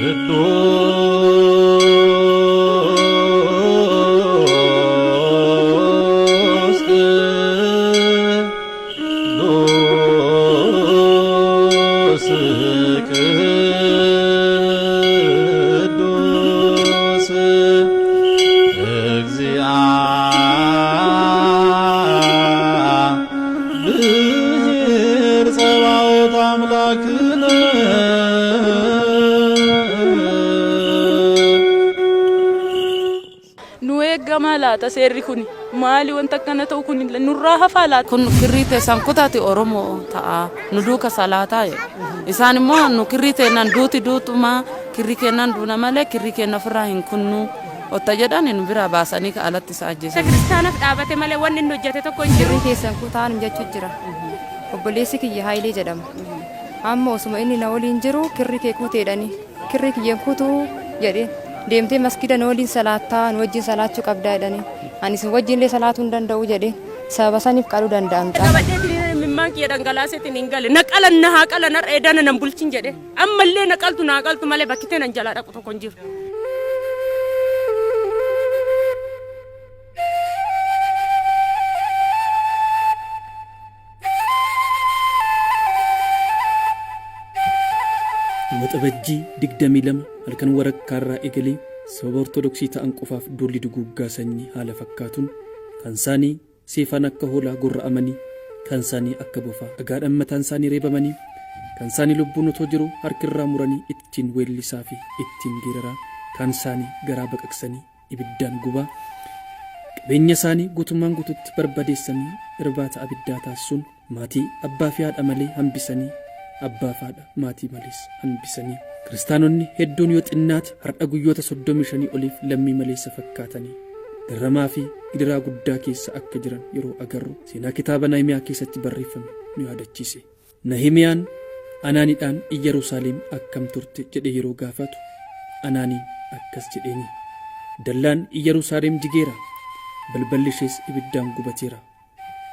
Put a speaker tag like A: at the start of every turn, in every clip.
A: ቅዱስ ቅዱስ እግዚአብሔር ጸባኦት አምላክነ።
B: Nu eegamaa laata seerri kun? Maali wanta akkana ta'u kun nurraa hafaa laata?
C: Kun kirrii teessan kutaati Oromoo ta'a nu duuka salaataa jedhu. Isaan immoo nu kirrii teennan duuti duutuma kirrii kennan duuna malee kirrii kenna ofirraa hin kunnu otta jedhan nu biraa baasanii ka alatti isa ajjeesan.
D: Kiristaanaaf dhaabate malee wanni inni hojjete tokko hin jiru.
E: Kirrii keessan kutaan jechuu jira. Obboleessi kiyya Hayilee jedhama. Amma osuma inni na waliin jiru kirri kee kuteedhani. Kirri kiyyeen kutuu jedheen. Deemtee maskida na waliin salaattaa nu wajjin salaachuu qabdaa jedhani. Ani isin wajjin illee salaatuu hin danda'u jedheen. Sababa saniif qaluu danda'an.
D: Qabadheetiin mimmaan kiyya dhangalaaseetiin hin gale. Na qalan na haa qalan har'a edana nan bulchin jedhe. Ammallee na qaltu na haa qaltu malee bakki nan jalaa dhaqu tokko hin jiru.
F: Waxabajjii 22 halkan warakkaarraa eegalee sababa Ortodoksii ta'an qofaaf duulli duguuggaa sanyii haala fakkaatuun kan isaanii seefaan akka hoolaa gorra'amanii, kan isaanii akka bofaa dhagaadhaan mataan isaanii reebamanii, kan isaanii lubbuun otoo jiru harkirraa muranii ittiin weellisaa fi ittiin geeraraa, kan isaanii garaa baqaqsanii ibiddaan gubaa, qabeenya isaanii guutummaan guututti barbadeessanii irbaata abiddaa taasisuun maatii abbaa fi haadha malee hambisanii, abbaa fi haadha maatii malees hambisanii, kiristaanonni hedduun yoo xinnaate har'a guyyoota 35 oliif lammii maleessa fakkaatanii darramaa fi gidiraa guddaa keessa akka jiran yeroo agarru seenaa kitaaba Nahimiyaa keessatti barreeffame nu yaadachiise. Nahimiyaan Anaaniidhaan Iyyerusaalem akkam turte jedhe yeroo gaafatu Anaaniin akkas jedheeni. Dallaan Iyyerusaalem jigeera, balballi ishees ibiddaan gubateera.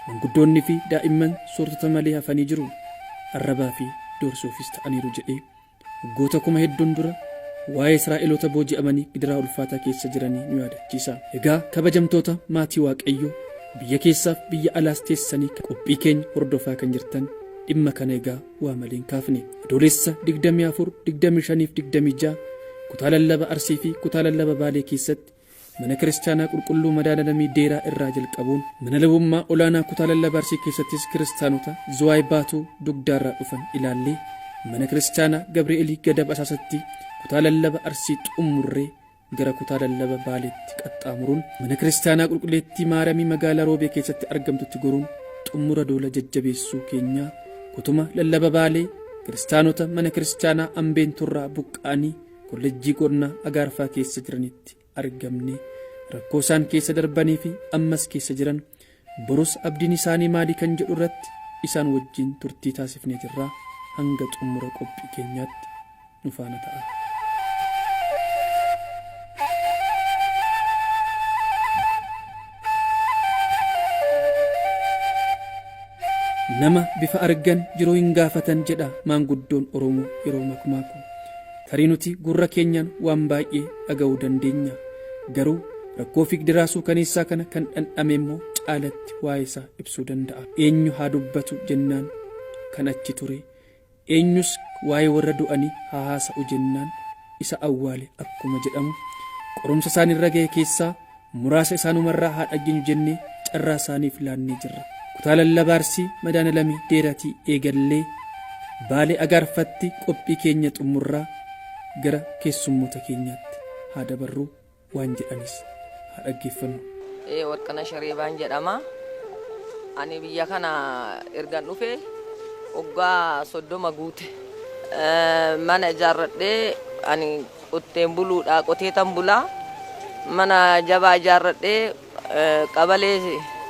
F: Manguddoonni fi daa'imman soortota malee hafanii jiru, arrabaa fi doorsoofis ta'aniiru jedhee waggoota kuma hedduun dura waa'ee Israa'eloota booji'amanii gidiraa ulfaataa keessa jiranii nu yaadachiisa. Egaa kabajamtoota maatii Waaqayyoo biyya keessaaf biyya alaas teessanii qophii keenya hordofaa kan jirtan dhimma kana egaa waa malee hin kaafne. Adoolessa 24, 25 fi 26 kutaa lallaba Arsii fi kutaa lallaba Baalee keessatti mana kiristaanaa qulqulluu Madaalamii Deeraa irraa jalqabuun mana lubummaa olaanaa kutaa lallaba Arsii keessattis kiristaanota Zuwaay Baatuu Dugdaarraa dhufan ilaallee mana kiristaanaa Gabri'eelii Gadab Asaasatti kutaa lallaba Arsii xummurree gara kutaa lallaba Baaleetti qaxxaamuruun mana kiristaanaa qulqulleettii Maaramii magaalaa Roobee keessatti argamtutti goruun xummura duula jajjabeessuu keenyaa kutuma lallaba Baalee kiristaanota mana kiristaanaa Ambeenturraa buqqa'anii kollejjii qonnaa Agaarfaa keessa jiranitti argamne rakkoo isaan keessa darbanii fi ammas keessa jiran borus abdiin isaanii maali kan jedhu irratti isaan wajjin turtii taasifnee jirra. Hanga xumura qophii keenyaatti nu faana ta'a. Nama bifa argan jiruu hin gaafatan jedha maanguddoon Oromoo yeroo makmaaku. Tarii nuti gurra keenyaan waan baay'ee dhaga'uu dandeenya. Garuu rakkoo fi gidiraa suukaneessaa kana kan dhandhame immoo caalatti waa'ee isaa ibsuu danda'a. Eenyu haa dubbatu jennaan kan achi ture, eenyus waa'ee warra du'anii haa haasa'u jennaan isa awwaale akkuma jedhamu qorumsa isaanirra ga'e keessaa muraasa isaanumarraa haa dhageenyu jennee carraa isaaniif laannee jirra. Kutaa lallaba Arsii Madaalamii Deeratii eegallee Baalee Agaarfatti qophii keenya xumurraa gara keessummoota keenyaatti haa dabarru waan jedhanis haa dhaggeeffannu.
G: Warqina Shareebaan jedhama. Ani biyya kana ergan dhufe waggaa 30 guute. Mana ijaarradhee ani qotteen buluudha, qoteetan bulaa. Mana jabaa ijaarradhee qabalee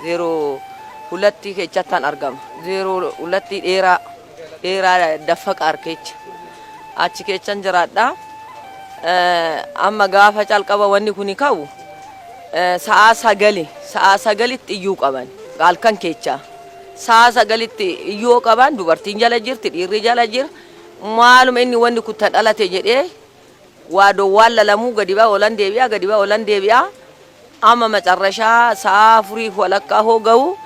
G: 02 keessattan argama. 02 dheeraa dheeraa daffaqa harkeecha. Achi keessan jiraadha. Amma gaafa calqaba wanni kuni ka'u sa'aa sagali sa'aa sagalitti iyyuu qaban halkan keechaa. Sa'aa sagalitti iyyuu qaban, dubartiin jala jirti, dhiirri jala jira. Maaluma inni wanni kun ta dhalate jedhee Waa dowwaan lalamuu gadi baa olan deebi'a, gadi baa olan deebi'a. Amma macarrashaa sa'a 4:30 hoo ga'u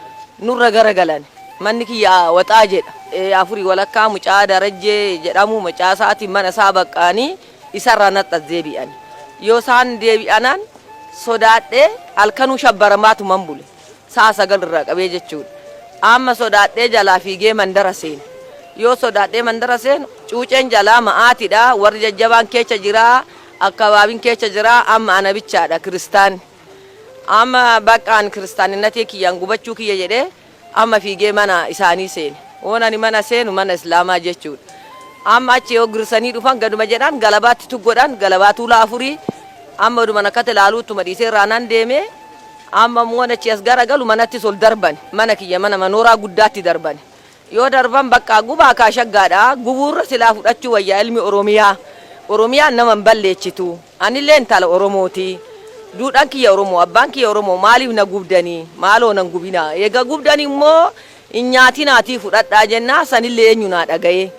G: nurra garagalan. Manni kiyya waxaa jedha. 4:30 mucaa Darajjee jedhamu mucaa isaatiin mana isaa baqqaanii isarraa naxxas deebi'an. Yoo isaan deebi'anan sodaadhee halkanuu shabbaramaatuman bule. Sa'a 9 irraa qabee jechuudha. Amma sodaadhee jalaa fiigee mandara seene. Yoo sodaadhee mandara seenu cuuceen jalaa ma'aatidha, warri jajjabaan keecha jira, akkabaabin keecha jira, amma ana bichaadha kiristaanni. Amma baqqaan kiristaaninnatii kiyyaan gubachuu kiyya jedhee amma fiigee mana isaanii seene. Woon ani mana seenu mana islaamaa jechuudha. Amma achi yoo girsanii dhufan gaduma jedhan galabaatti tuggodhan, galabaa tuulaa afurii amma oduman akkatti ilaaluuttuma dhiisee irraa nan deeme. Amma immoo achi as garagalu manattis ol darban. Mana kiyya mana manooraa guddaatti darban. Yoo darban bakka gubaa kaa shaggaadha. Gubuurra silaa fudhachuu wayyaa ilmi Oromiyaa. Oromiyaan nama hin balleechitu. Anillee intala Oromooti. Duudhaan kiyya Oromoo, abbaan kiyya Oromoo, maaliif na gubdanii? Maaloo nan gubinaa. Eega gubdan immoo hin nyaatinaatii fudhadhaa jennaa, sanillee eenyu naa dhaga'ee.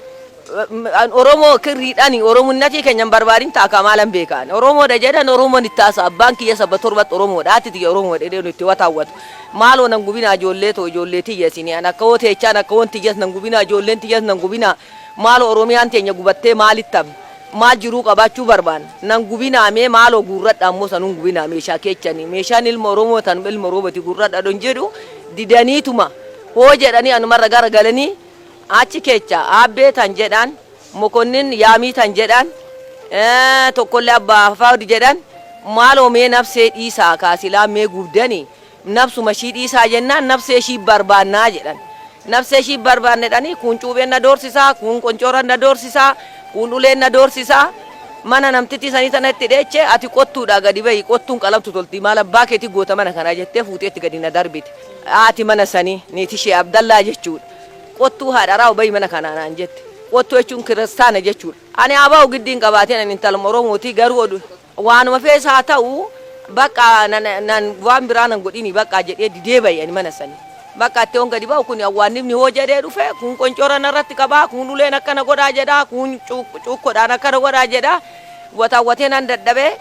G: Oromoo kirriidhaan Oromunnatii keenya hin barbaadin taakaa maalan beekaan. Oromoodha jedhan, Oromoon itti haasa. Abbaan kiyya saba torbatti Oromoodha. Haati tiyya Oromoodha jedhee itti wataawwatu. Maaloo nan gubinaa, ijoollee too, ijoollee tiyya isinii. An akka hoo teechaan akka hoon tiyyas nan gubinaa, ijoolleen tiyyas nan gubinaa. Maaloo Oromiyaan teenya gubattee maalitti hafna? Maal jiruu qabaachuu barbaanna? Nan gubinaa, mee maaloo guurradha, ammoo sanuun gubinaa meeshaa keechanii. Meeshaan ilma Oromoo tan ilma Oromooti, guurradha don jedhu didaniituma hoo jedhanii anumarra gara galanii achi keecha aabbee tan jedhan, Mokonnin Yaamii tan jedhan, tokkollee abbaa Faudi jedhan, maaloo mee nafsee dhiisaa kaasilaa mee gubdanii nafsuma ishii dhiisaa jennaan, nafsee ishii barbaannaa jedhan. Nafsee ishii barbaanne jedhanii kun cuupheen na doorsisaa, kun qoncoran na doorsisaa, kun uleen na doorsisaa. Mana namtittii sanii sana itti dheeche, ati qottuudha gadi bahi, qottuun qalamtu tolti, maal abbaa keetii goota mana kanaa jettee fuutee itti gadi na darbite. Haati mana sanii niiti ishee Abdallaa jechuudha. Qottuu haadha raawu, bahi mana kanaa naan jette. Qottuu jechuun kiristaana jechuudha. Ani abaa'u giddiin qabaateen, ani intaluma Oromooti, garuu odu waanuma fees haa ta'u bakka nan waan biraa nan godhini bakka jedhee didee bahi ani mana sanii. Bakka itti hoon gadi ba'u kun awwaannifni hoo jedhee dhufe, kun qoncora narratti qabaa, kun uleen akkana godhaa jedhaa, kun cuukkodhaan akkana godhaa jedhaa, wataawwatee nan dadhabee.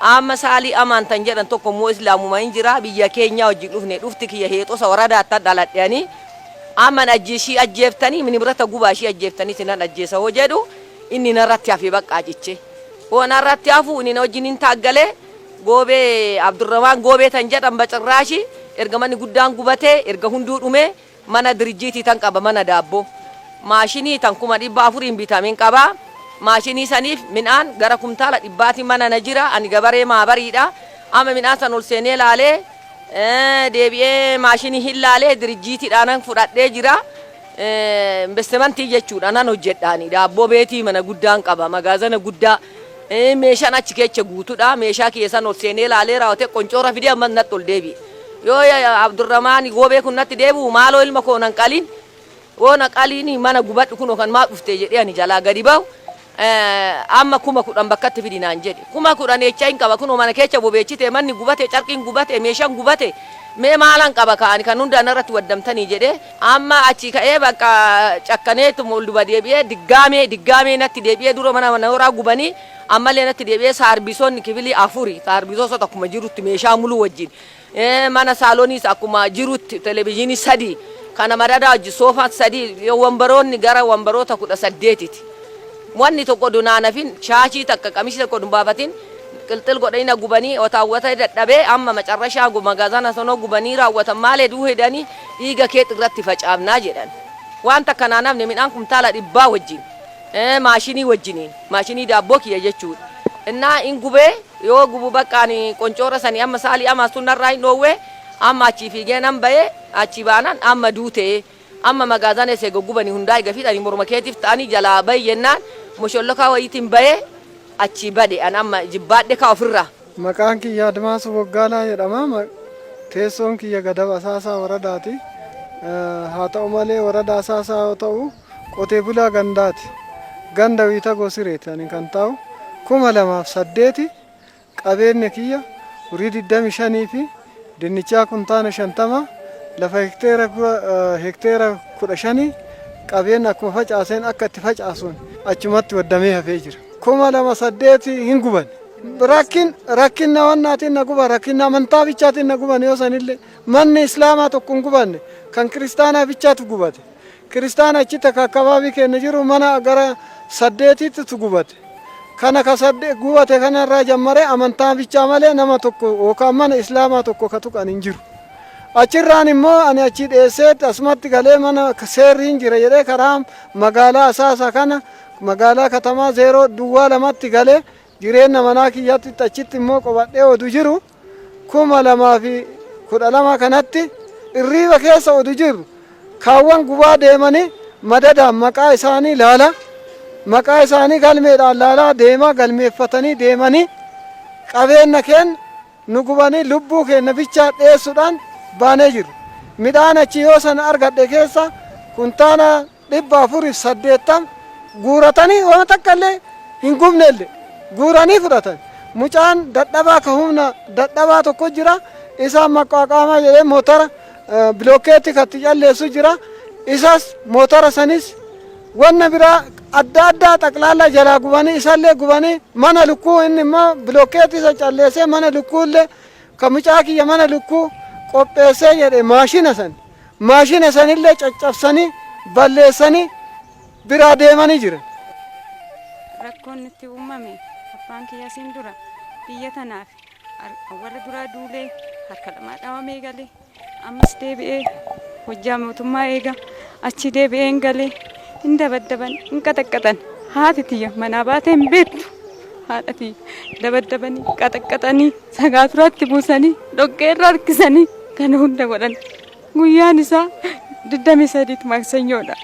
G: Amma saalii amaan tan jedhan tokko immoo islaamuma hin jira, biyya keenyaa wajjin dhufne, dhufti kiyya Heexosa waradaattan dhaladhe. Ani amman ajjeeshii ajjeeftanii minibrata gubaa ishii ajjeeftanii sinan ajjeesa hoo jedhu inni narratti hafe bakka ciche. Hoo narratti hafu inni na wajjin hin taaggalee Goobee Abdurrahmaan Goobee tan jedhan bacirraashi erga manni guddaan gubatee, erga hunduu dhumee, mana dirijjiitii tan qaba, mana daabboo. Maashinii tan 400,000 bitamin qaba. Maashinii saniif midhaan gara kumtaala dhibbaatiin mana na jira. Ani gabaree maabariidha. Amma midhaan san ol seenee laalee deebi'ee maashinii hin laalee dirijjiitiidhaanan fudhadhee jira. Investimentii jechuudha nan hojjedhaani. Daabboo beetii mana guddaan qaba, magaazana guddaa. Meeshaan achi keessa guutuudha. Meeshaa kiyya san ol seenee laalee raawwatee qoncoora fidee ammas natti ol deebi'e. Yoo Abdurrahmaan Goobee kun natti deebi'u, maaloo ilma koo nan qalin. Yoo na qaliin mana gubadhu kunoo kan maal dhufte jedhee ani jalaa gadi bahu, amma 10,000 bakkatti fidi naan jedhe. 10,000 eechaa hin qaba? Kunoo mana keessa bobeechite, manni gubate, carqiin gubate, meeshaan gubate, mee maalan qaba ka'ani kan hundaan irratti waddamtanii jedhee. Amma achi ka'ee bakka cakkaneetuma ol duba deebi'ee diggaamee diggaamee natti deebi'ee, dura mana manooraa gubanii ammallee natti deebi'ee saarbisoonni kifilii afuri saarbisoota akkuma jirutti meeshaa muluu wajjin, mana saaloniis akkuma jirutti, televizyiinii sadii kana madadaa wajjin, soofaa sadii, wambaroonni gara wambaroota 18ti. Wanni tokko dunaanafin shaashii takka qamishii tokko dun baafatin qilxil godhanii na gubanii otaawwata dadhabee. Amma macarrashaa magaazana sanoo gubanii raawwatan maalee duu hedanii dhiiga kee irratti facaafnaa jedhan. Waan takka naa nafne, midhaan kumtaala dhibbaa wajjin, maashinii wajjiniin, maashinii daabboo kiyya jechuudha. Innaa in gubee yoo gubu baqqaan qoncoora sanii amma saalii amma sun narraa hin dhoowwe. Amma achii fiigee nan bahee, achii baanaan amma duutee amma magaazana isee goggubanii hundaa eega fixanii morma keetiif ta'anii jalaa bahi jennaan moshollokaa wayiitiin bahee achii bade. An amma jibbaadhe kaa ofirraa.
H: Maqaan kiyya Admaasuu Boggaalaa jedhama. Teessoon kiyya Gadab Asaasaa waradaati. Haa ta'u malee warada Asaasaa yoo ta'u qotee bulaa gandaati. Ganda Wiitagoo Sireeti ani kan taa'u. 2008 qabeenya kiyya horii 25 fi dinnichaa kuntaana 50, lafa hekteera 15 qabeenya akkuma facaaseen akka itti facaasuun achumatti waddamee hafee jira. 2008 hin guban. Rakkin rakkinna wannaatiin na guban, rakkinna amantaa bichaatiin na guban. Yoo sanillee manni islaamaa tokko hin gubanne, kan kiristaanaa bichaatu gubate. Kiristaana achitti akka akabaabii keenya jiru mana gara saddeetitti gubate. Kana ka sadde gubate kanarraa jammaree amantaa bichaa malee nama tokko yookaan mana islaamaa tokko ka tuqan hin jiru. Achirraan immoo ani achi dheessee asumatti galee mana seerri hin jira jedhee karaa magaalaa Asaasa kana magaalaa katamaa 002tti galee jireenya manaa kiyyatti achitti immoo qobadhee odu jiru, 2012 kanatti irriiba keessa odu jiru kaawwan gubaa deemanii madadaan maqaa isaanii laala, maqaa isaanii galmeedhaan laalaa deemaa galmeeffatanii deemanii qabeenya keenya nu gubanii lubbuu keenya bichaa dheessuudhaan baanee jiru. Midhaan achi yoo sana argadhe keessa kuntaala 480 guuratanii waan takka illee hin gubnellee guuranii fudhatan. Mucaan dadhabaa ka humna dadhabaa tokko jira, isaan maqqaaqaamaa jedhee motora bilookeetti katti calleessu jira. Isas motora sanis wanna biraa adda addaa xaqlaalla jalaa gubanii, isallee gubanii, mana lukkuu inni immoo bilookeetti isa calleessee mana lukkuullee ka mucaa kiyya mana lukkuu qopheessee jedhe maashina san maashina sanillee caccabsanii balleessanii biraa deemanii jiran.
I: Rakkoon nutti uumame, abbaan kiyya asiin dura biyya tanaaf warra duraa duulee harka lamaa dhawamee galee, ammas deebi'ee hojjaa mootummaa eega achi deebi'ee hin galee hin dabaddaban, hin qaxaqqaxan. Haati tiyya manaa baatee hin beektu. Haadha tiyya dabaddabanii, qaxaqqaxanii, sagaa turaatti buusanii, dhoqqee irra harkisanii kana hunda godhan. Guyyaan isaa 23 maaksanyoodha.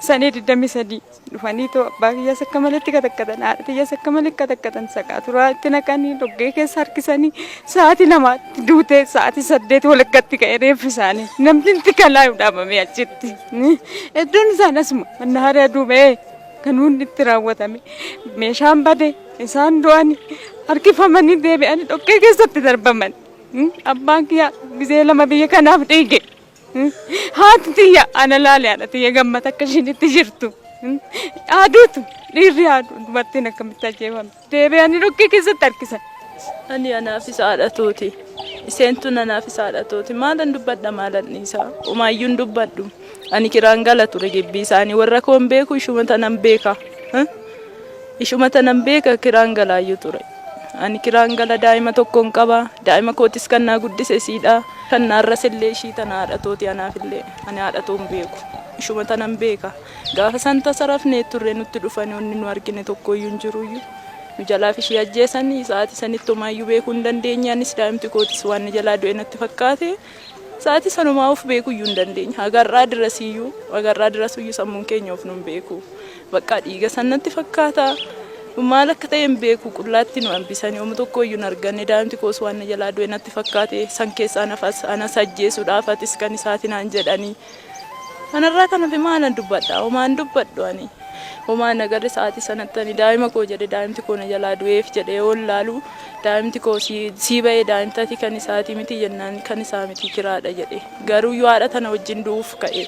I: Sanee 23 dhufanii too abbaa kiyyaas akka maletti qaxaqqaxan, haadha tiyyaas akka malee qaxaqqaxan, sagaa turaa itti naqanii, dhoqqee keessa harkisanii, sa'aatii 2tti duutee sa'aatii 8 walakkatti ka'ee reeffi isaanii namni itti kalaa'u dhaabamee achitti. Iddoon isaan asuma mannaharaa duubee kan hundi itti raawwatame. Meeshaan bade, isaan du'ani, harkifamanii deebi'anii dhoqqee keessatti darbaman. Abbaan kiyya gizee lama biyya kanaaf dhiige. Haati tiyya ana laale, haadha tiyya gammata akka ishiin itti jirtu. Aduutu dhiirri haadhu dubartiin akkamitti ajjeefamte. Deebi'anii dhoqqee keessatti harkisan.
B: Ani anaafis haadha tooti. Isheen tun anaafis haadha tooti. Maalan dubbadha, maalan dhiisa? Homaayyuun dubbadhu. Ani kiraan gala ture gibbii isaanii. Warra koon beeku, ishuma tanan beeka. Ishuma tanan beeka, kiraan galaayyuu ture. Ani kiraan gala, daa'ima tokkoon qaba. Daa'ima kootis kan naa guddise siidha. Kan naarras illee ishii tana haadha tooti anaafillee. Ani haadha toon beeku. Ishuma tanan beeka. Gaafa san tasa rafnee turre nutti dhufanii wanni nu argine tokkoyyuu hin jiruyyuu. Nu jalaaf ishii ajjeesanii sa'aatii sanitti homaayyuu beekuu hin dandeenye. Anis daa'imti kootis waan na jalaa du'e natti fakkaate. Sa'aatii sanumaa of beekuyyuu hin dandeenye. Hagarraa dirasiyyuu, hagarraa dirasuyyuu sammuun keenya of nun beeku. Bakka dhiiga san natti fakkaata. Maal akka ta'e hin beeku, qullaatti nu hambisanii homu tokkoyyuu hin arganne. Daa'imti koos waan na jalaa du'e natti fakkaate. San keessaa nafas anas ajjeesuudhaaf atis kan isaati naan jedhanii. Kanarraa kan hafe maalan dubbadha? Homaan dubbadhu ani. Homaan agarre sa'aatii sanatti ani daa'ima koo jedhe, daa'imti koo na jalaa du'eef jedhee yoon laalu, daa'imti koo sii ba'ee, daa'imti ati kan isaatii miti jennaan, kan isaa miti, kiraadha jedhe. Garuu yoo haadha tana wajjin du'uuf ka'e.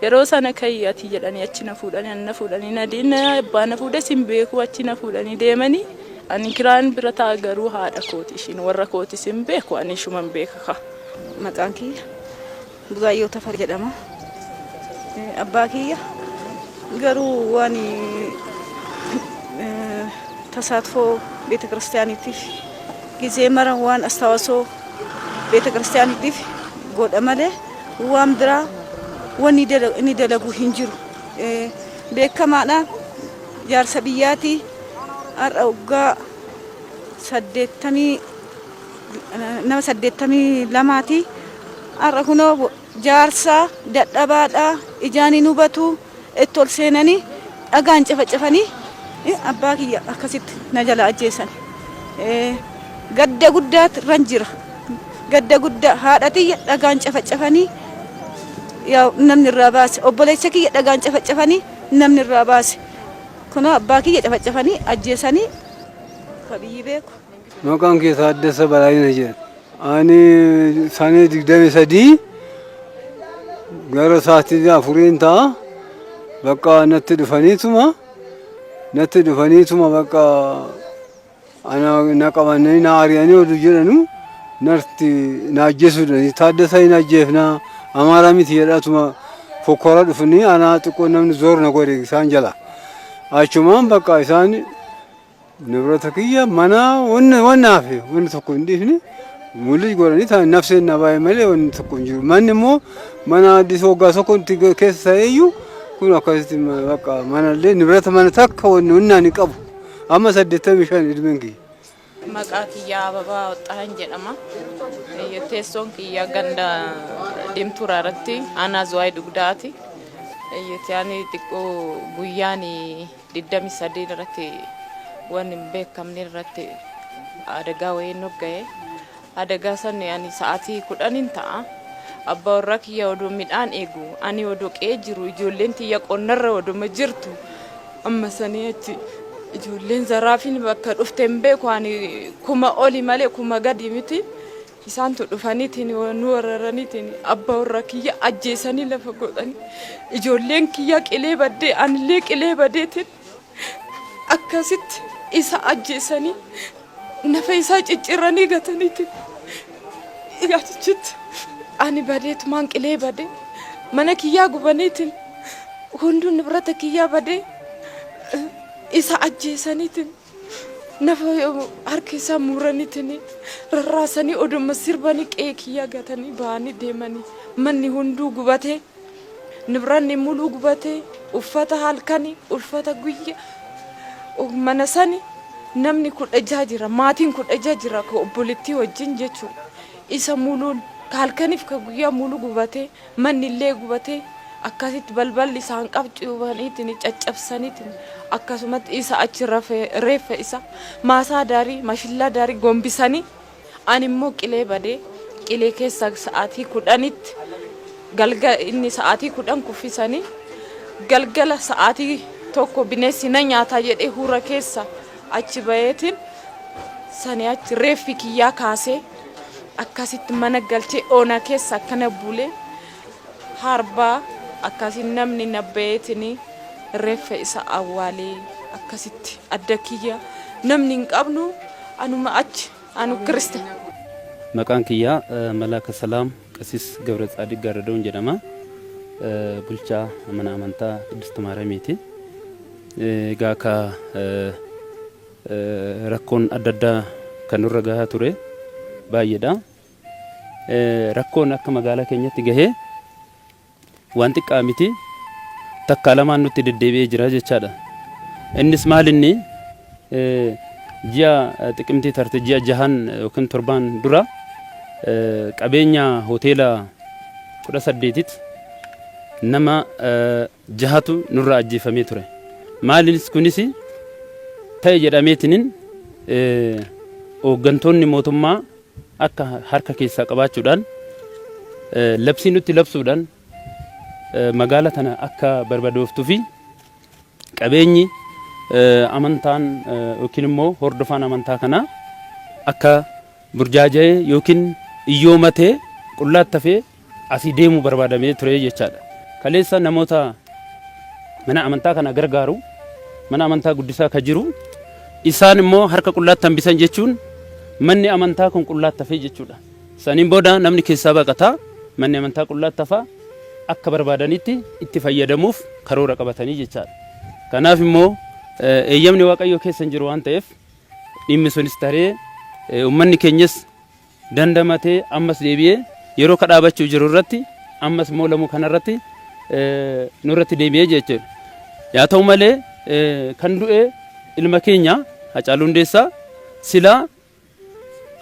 B: Yeroo sana ka'i ati jedhanii achi na fuudhanii, ani na fuudhanii na diina abbaa na fuudhes hin beeku, achi na fuudhanii deemanii. Ani kiraan bira ta'a, garuu haadha kooti ishiin, warra kootis hin beeku, ani ishuman beeka ka.
J: Maqaan kiyya Buzaayyoo Tafar jedhama. Abbaa kiyya garuu waan tasaatfoo beeta kiristaaniitiif gizee mara waan astaawasoo beeta kiristaaniitiif godha malee waan biraa wanni inni dalagu hin jiru. Beekamaadha, jaarsa biyyaatii, har'a waggaa saddeettamii nama 82ti. Har'a kunoo jaarsa dadhabaadha, ijaan hin hubatu, itti ol seenanii dhagaan cafacafanii abbaa kiyya akkasitti na jala ajjeesan. Gadda guddaatu irran jira. Gadda guddaa, haadha tiyya dhagaan cafacafanii namni irraa baase. Obboleessa kiyya dhagaan cafacafanii namni irraa baase. Kunoo abbaa kiyya cafacafanii ajjeesanii ka biyyi beeku.
K: Maqaan kee Taaddasa Balaayina jedhama. Ani sanee 23 gara sa'aatii 4n ta'a. Bakka natti dhufaniituma Natti dhufaniituma bakka ana na qabanii na ari'anii oduu jedhanu narti na ajjeesuudhaan Taaddasaa hin ajjeefnaa Amaaraa miti jedhaatuma fokkora dhufanii anaa xiqqoo namni zoor na godhe isaan jala. Achumaan bakka isaan nibrata kiyya mana wanna wanna hafe wanni tokko hin dhiifne mul'is godhanii ta'an nafseen na baay'ee malee wanni tokko hin jiru. Manni immoo mana addis waggaa tokko itti keessa ta'eyyuu kun akkasitti bakka manallee nibrata mana takka wanni humnaan hin qabu. Amma 85 ilmeen kiyya.
B: Maqaa kiyya Ababaa Waxxahan jedhama. Teessoon kiyya ganda Diimtuu Raaratti aanaa Zuwaay Dugdaati. Ani xiqqoo guyyaan 23 irratti waan hin beekamne irratti adagaa wayii nu ga'e. Adagaa san ani sa'aatii 10n ta'a. Abbaa warraa kiyya odoo midhaan eegu ani odoo qe'ee jiru ijoolleen tiyya qonnarra odoma jirtu amma sanii achi ijoolleen zaraafiin bakka dhufte hin beeku ani kuma oli malee kuma gadi miti. Isaantu dhufaniitiin nu wararaniitiin abbaa warraa kiyya ajjeesanii lafa godhanii ijoolleen kiyya qilee baddee anillee qilee badeetiin akkasitti isa ajjeesanii nafa isaa cicciranii gataniitiin achitti ani badeetumaan qilee badee mana kiyyaa gubaniitiin hunduu nibrata kiyyaa badee isa ajjeesaniitiin nafa harka isaa muraniitiin rarraasanii oduma sirbanii qe'ee kiyyaa gatanii ba'anii deemanii manni hunduu gubatee nibranni muluu gubatee uffata halkanii uffata guyya mana sani namni 16 jira maatiin 16 jira ka obboleettii wajjin jechuudha isa muluun ka halkaniif ka guyyaa muluu gubatee manni illee gubatee akkasitti balballi isaan qabcuubaniitiin caccabsaniitiin akkasumatti isa achi reeffa isa maasaa daarii mashillaa daarii gombisanii ani immoo qilee badee qilee keessa sa'aatii 10tti galgala inni sa'aatii 10 kuffisanii galgala sa'aatii 1 bineensi na nyaataa jedhee hura keessa achi baheetiin sanii achi reeffi kiyyaa kaasee akkasitti mana galchee oona keessa akkana bulee harbaa akkasiin namni na baheetiin reeffa isa awwaalee akkasitti adda kiyya namni hin qabnu anuma achi anu kirista.
L: Maqaan kiyyaa Malaaka Salaam Qasiis Gabra Tsaadiq Gaarradoon jedhama. Bulchaa mana amantaa Qiddist Maaramiiti. Egaa akka rakkoon adda addaa kan nurra gahaa ture baay'eedha. Rakkoon akka magaalaa keenyatti gahee waan xiqqaa miti takkaa lamaan nutti deddeebi'ee jira jechaadha. Innis maal inni ji'a xiqimtii tarte ji'a jahan yookiin torbaan dura qabeenya hoteela 18tti nama jahatu nurraa ajjeefamee ture. Maalinis kunis ta'e jedhameetinin hooggantoonni mootummaa akka harka keessaa qabaachuudhaan labsii nutti labsuudhaan magaala tana akka barbadooftuu fi qabeenyi amantaan yookiin immoo hordofaan amantaa kanaa akka burjaaja'ee yookiin iyyoomatee qullaatti hafee asii deemuu barbaadamee ture jechaadha. Kaleessa namoota mana amantaa kana gargaaru mana amantaa guddisaa ka jiru isaan immoo harka qullaatti hambisan jechuun manni amantaa kun qullaatti hafee jechuudha. Saniin booda namni keessaa baqataa manni amantaa qullaatti hafaa akka barbaadanitti itti fayyadamuuf karoora qabatanii jechaadha. Kanaaf immoo eeyyamni Waaqayyoo keessa hin jiru waan ta'eef dhimmi sunis taree uummanni keenyas dandamatee ammas deebi'ee yeroo ka dhaabachuu jiru irratti ammas immoo lamuu kanarratti nurratti deebi'ee jechuudha. Yaa ta'u malee kan du'e ilma keenya Hacaaluu Hundeessaa silaa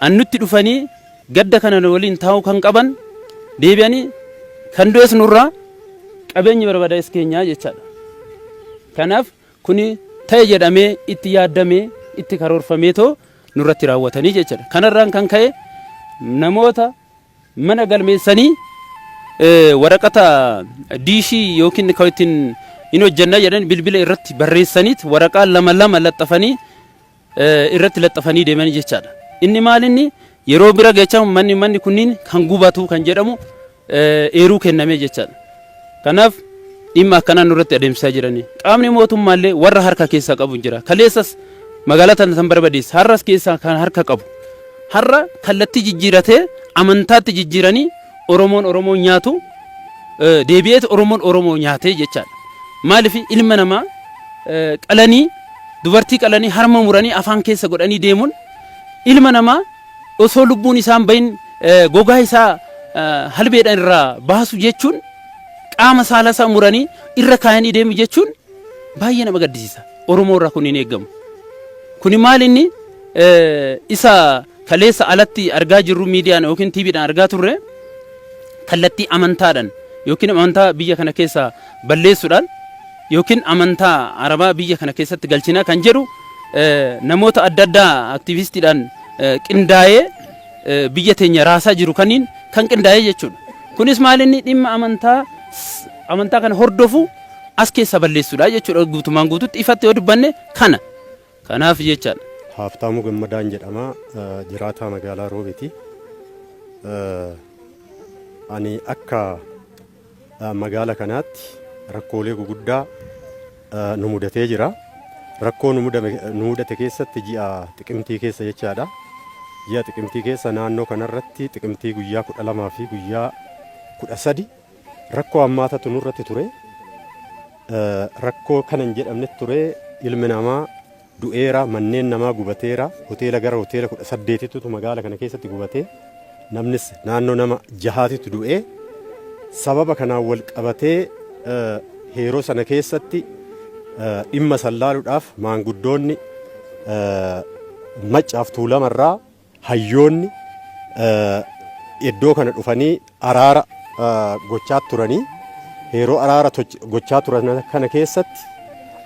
L: annutti dhufanii gadda kana nu waliin taa'uu kan qaban deebi'anii kan du'es nurraa qabeenyi barbadaa'es keenyaa jechaadha. Kanaaf kuni ta'e jedhamee itti yaaddamee itti karoorfamee too nurratti raawwatanii jechaadha. Kanarraan kan ka'e namoota mana galmeessanii waraqata diishii yookiin kan ittiin hin hojjenna jedhan bilbila irratti barreessaniit waraqaa lama lama laxxafanii irratti laxxafanii deemanii jechaadha. Inni maal inni yeroo bira geechamu manni manni kunniin kan gubatu kan jedhamu eeruu kennamee jechaadha. Kanaaf Dhimma akkanaa nurratti adeemsisaa jirani. Qaamni mootummaallee warra harka keessaa qabu jira. Kaleessas magaalaa tana san barbadeessa. Har'as keessaa kan harka qabu. Har'a kallattii jijjiiratee amantaatti jijjiiranii Oromoon Oromoo nyaatu deebi'eet Oromoon Oromoo nyaatee jechaadha. Maaliif ilma namaa qalanii dubartii qalanii harma muranii afaan keessa godhanii deemuun ilma namaa osoo lubbuun isaan bahin gogaa isaa halbeedhaan irraa baasu jechuun qaama saala isaa muranii irra kaayanii deemu jechuun baay'ee nama gaddisiisa. Oromoo irraa kun hin eegamu. Kuni maal inni isa kaleessa alatti argaa jirru miidiyaan yookiin TVdhaan argaa turre kallattii amantaadhaan yookiin amantaa biyya kana keessa balleessuudhaan yookiin amantaa Arabaa biyya kana keessatti galchinaa kan jedhu namoota adda addaa aktiivistiidhaan qindaa'ee biyya teenya raasaa jiru kaniin kan qindaa'ee jechuudha. Kunis maal inni dhimma amantaa amantaa kana hordofu as keessa balleessuudha jechuudha guutumaan guututti ifatti yoo dubbanne kana. Kanaaf jechaadha.
M: Haaftaamuu Gammadaan jedhama. Jiraataa magaalaa Roobeeti. Ani akka magaala kanaatti rakkoolee guguddaa nu mudatee jira. Rakkoo nu mudate keessatti ji'a xiqimtii keessa jechaadha. Ji'a xiqimtii keessa naannoo kanarratti xiqimtii guyyaa 12 fi guyyaa 13 rakkoo hammaatatu nurratti ture. Rakkoo kana hin jedhamnetu ture. Ilmi namaa du'eera, manneen namaa gubateera, hoteela gara hoteela 18ttitu magaala kana keessatti gubatee, namnis naannoo nama jahaatitu du'ee. Sababa kanaan wal qabatee yeroo sana keessatti dhimma san laaluudhaaf maanguddoonni Maccaaf Tuulamarraa hayyoonni iddoo kana dhufanii araara gochaa turanii yeroo araara gochaa turan kana keessatti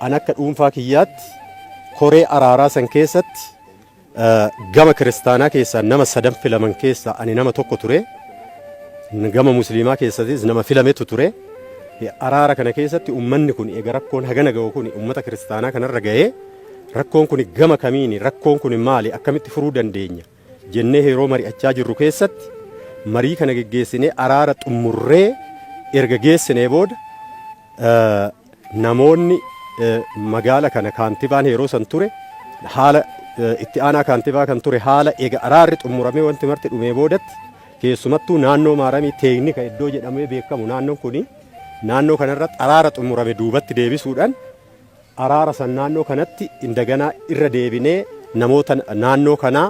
M: an akka dhuunfaa kiyyaatti koree araaraa san keessatti gama kiristaanaa keessaa nama sadan filaman keessaa ani nama tokko ture. Gama musliimaa keessattis nama filametu ture. Araara kana keessatti ummanni kun eega rakkoon hagana ga'u kun ummata kiristaanaa kanarra ga'ee rakkoon kun gama kamiini rakkoon kun maali akkamitti furuu dandeenya jennee yeroo mari'achaa jirru keessatti marii kana geggeessinee araara xummurree erga geessinee booda namoonni magaala kana kaantibaan yeroo san ture haala itti aanaa kaantibaa kan ture haala eega araarri xummuramee wanti marti dhumee boodatti keessumattuu naannoo maaramii teeknika iddoo jedhamee beekamu naannoon kuni naannoo kanarratti araara xummurame duubatti deebisuudhaan araara san naannoo kanatti indaganaa irra deebinee namoota naannoo kanaa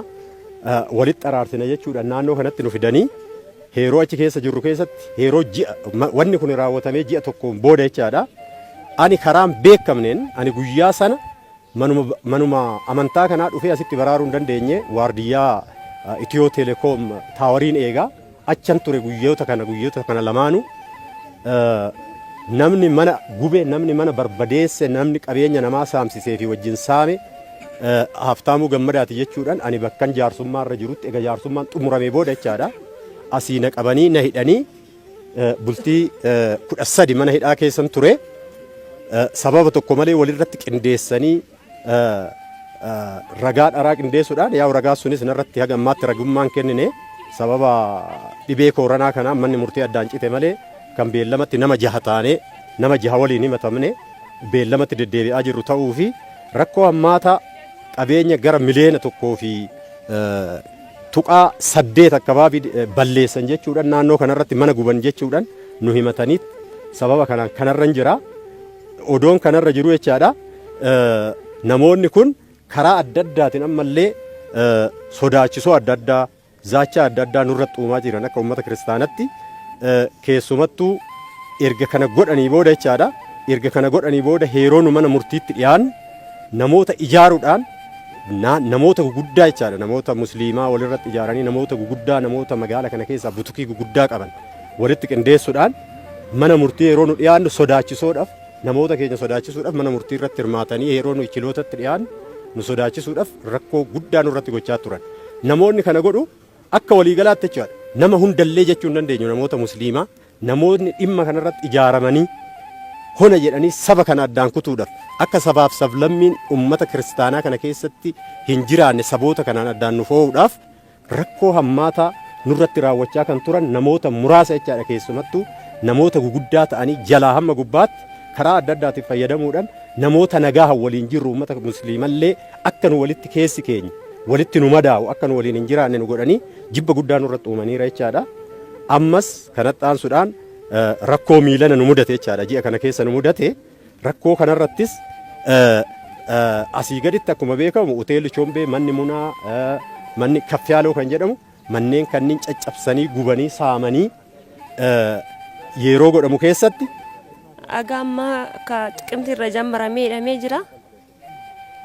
M: walitti araarsina jechuudhaan naannoo kanatti nu fidanii yeroo achi keessa jirru keessatti yeroo ji'a wanni kun raawwatamee ji'a tokkoon booda jechaadha. Ani karaan beekamneen ani guyyaa sana manuma manuma amantaa kanaa dhufee asitti baraaruu hin dandeenye waardiyyaa Itiyoo Telekoom taawariin eegaa achan ture guyyoota kana lamaanuu namni mana gube namni mana barbadeesse namni qabeenya namaa saamsisee fi wajjin saame Haftaamuu Gammadaati jechuudhaan ani bakkan jaarsummaa irra jirutti ega jaarsummaan xumuramee booda jechaadha asii na qabanii na hidhanii bultii 13 mana hidhaa keessan ture sababa tokko malee walirratti qindeessanii ragaa dharaa qindeessuudhaan yaa'u ragaa sunis narratti haga ammaatti ragummaan kennine sababa dhibee kooranaa kanaan manni murtii addaan cite malee kan beellamatti nama jaha taanee nama jaha waliin himatamne beellamatti deddeebi'aa jirru ta'uu fi rakkoo hammaataa qabeenya gara miliyoona 1.8 akkabaabii balleessan jechuudhaan naannoo kanarratti mana guban jechuudhaan nu himatanii sababa kanaan kanarra hin jira. Odoon kanarra jiru jechaadha. Namoonni kun karaa adda addaatiin ammallee sodaachisoo adda addaa zaachaa adda addaa nurratti uumaa jiran akka uummata kiristaanatti keessumattuu erga kana godhanii booda jechaadha. Erga kana godhanii booda yeroo nu mana murtiitti dhiyaannu namoota ijaaruudhaan namoota guguddaa jechaadha. Namoota musliimaa walirratti ijaaranii namoota guguddaa namoota magaala kana keessaa butukii guguddaa qaban walitti qindeessuudhaan mana murtii yeroo nu dhiyaannu sodaachisoodhaaf namoota keenya sodaachisuudhaaf mana murtii irratti hirmaatanii yeroo nu chilootatti dhiyaannu nu sodaachisuudhaaf rakkoo guddaa nurratti gochaa turan. Namoonni kana godhu akka waliigalaatti jechaadha. Nama hundallee jechuu hin dandeenyu namoota musliimaa namoonni dhimma kanarratti ijaaramanii hona jedhanii saba kana addaan kutuudhaaf akka sabaaf sablammiin ummata kiristaanaa kana keessatti hin jiraanne saboota kanaan addaan nu foo'uudhaaf rakkoo hammaataa nurratti raawwachaa kan turan namoota muraasa jechaadha keessumattuu namoota guguddaa ta'anii jalaa hamma gubbaatti karaa adda addaatiin fayyadamuudhaan namoota nagaa waliin jirru, uummata musliimallee, akka nu walitti keessi keenya walitti nu madaa'u, akka nu waliin hin jiraanne nu godhanii jibba guddaa nurratti uumaniira jechaadha. Ammas kanatti aansuudhaan rakkoo miilana nu mudate jechaadha. Ji'a kana keessa nu mudate. Rakkoo kanarrattis asii gaditti akkuma beekamu hoteelli Chombee, manni Munaa, manni Kaffiyaaloo kan jedhamu, manneen kanneen caccabsanii gubanii saamanii yeroo godhamu keessatti
N: Aga ammaa akka xiqimti irra jammaramee hidhamee jira.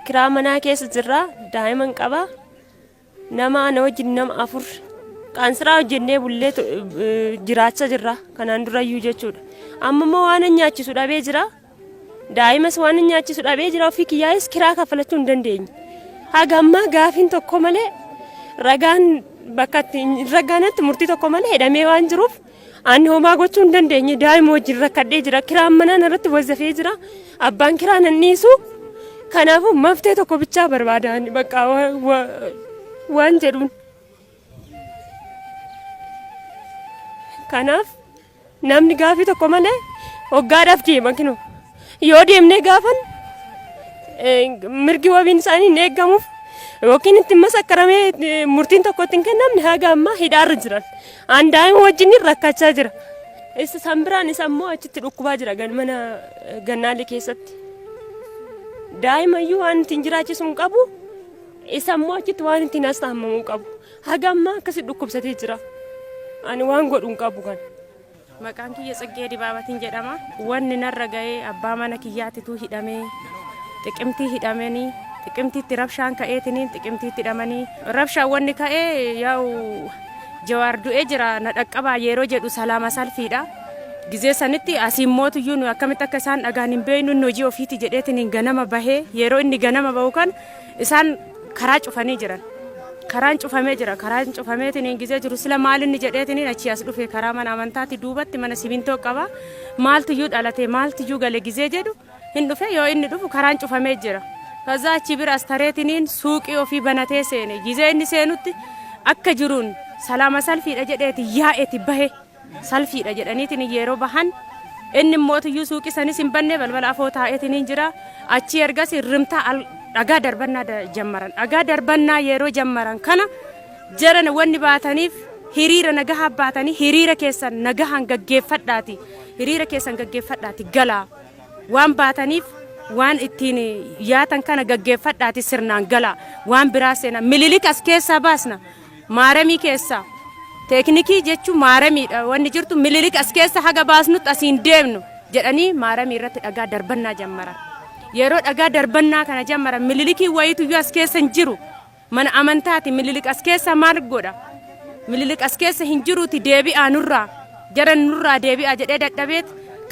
N: Kiraa manaa keessa jirra. Daa'iman qaba. Nama ana wajjin nama afur. Qaansiraa hojjennee bullee jiraachaa jirra. Kanaan durayyuu jechuudha. Amma immoo waan hin nyaachisu dhabee jira. Daa'imas waan hin nyaachisu dhabee jira. Ofii kiyyaayis kiraa kaffalachuu hin dandeenye. Haga ammaa gaafiin tokko malee, ragaan bakka itti hin raggaanatti murtii tokko malee hidhamee waan jiruuf, ani homaa gochuu hin dandeenye. Daa'ima wajjin rakkadhee jira. Kiraan manaa narratti wazzafee jira. Abbaan kiraa nan dhiisu. Kanaafuu maftee tokko bichaa barbaada ani bakka waan jedhuun. Kanaaf namni gaafii tokko malee waggaadhaaf deema kinoo. Yoo deemnee gaafan mirgi wabiin isaanii hin eeggamuuf yookiin itti masakkaramee murtiin tokko itti hin kennamne, haga ammaa hidhaarra jiran. An daa'ima wajjin rakkachaa jira. Isa san biraan isa immoo achitti dhukkubaa jira mana gannaalee keessatti. Daa'ima iyyuu waan ittiin jiraachisu hin qabu. Isa immoo achitti waan ittiin as taamamu hin qabu. Haga ammaa akkasitti dhukkubsatee jira. Ani waan godhu hin qabu kana.
D: Maqaan kiyya Tsiggee Dibaabatiin jedhama. Wanni narra ga'ee, abbaa mana kiyyaatitu hidhamee, xiqimtii hidhamanii, xiqimtiitti rabshaan ka'eetiniin xiqimtiitti hidhamanii. Rabshaan wanni ka'ee, yaa'u Jawaar du'ee jira na dhaqqabaa yeroo jedhu salaama salfiidha. Gizee sanitti asiin mootuyyuu nu akkamitti akka isaan dhagaan hin beeknu, inni hojii ofiiti jedheetiniin ganama bahee, yeroo inni ganama bahu kan isaan karaa cufanii jiran. Karaan cufamee jira. Karaan cufameetiin gizee jiru, sila maal inni jedheetiin achii as dhufe, karaa mana amantaatti duubatti mana simintoo qaba. Maaltuyyuu dhalate, maaltuyyuu gale gizee jedhu hin dhufe. Yoo inni dhufu karaan cufamee jira. Kazaa achi bira as tareetiniin suuqii ofii banatee seene. Gizee inni seenutti akka jiruun salaama salfiidha jedheeti yaa'eeti bahe. Salfiidha jedhaniitiin yeroo bahan, inni mootuyyuu suuqii sanis hin banne, balbala afoo taa'eetiin jira. Achii ergas rimtaa dhagaa darbannaa jammaran. Dhagaa darbannaa yeroo jammaran kana, jaran wanni baataniif hiriira nagahaa baatanii, hiriira keessan nagahaan gaggeeffadhaati. Hiriira keessan gaggeeffadhaati galaa. Waan baataniif waan ittiin yaatan kana gaggeeffadhaati sirnaan galaa. Waan biraa seena. Mililik as keessaa baasna. Maaramii keessaa. Teeknikii jechuun maaramiidha. Wanni jirtu Mililik as keessa haga baasnutti asiin deemnu jedhanii maaramii irratti dhagaa darbannaa jammaran. Yeroo dhagaa darbannaa kana jammaran, Mililikiin wayiituyyuu as keessa hin jiru. Mana amantaati, Mililik as keessa maal godha? Mililik as keessa hin jiruuti deebi'aa nurraa. Jara nurraa deebi'aa jedhee dadhabeet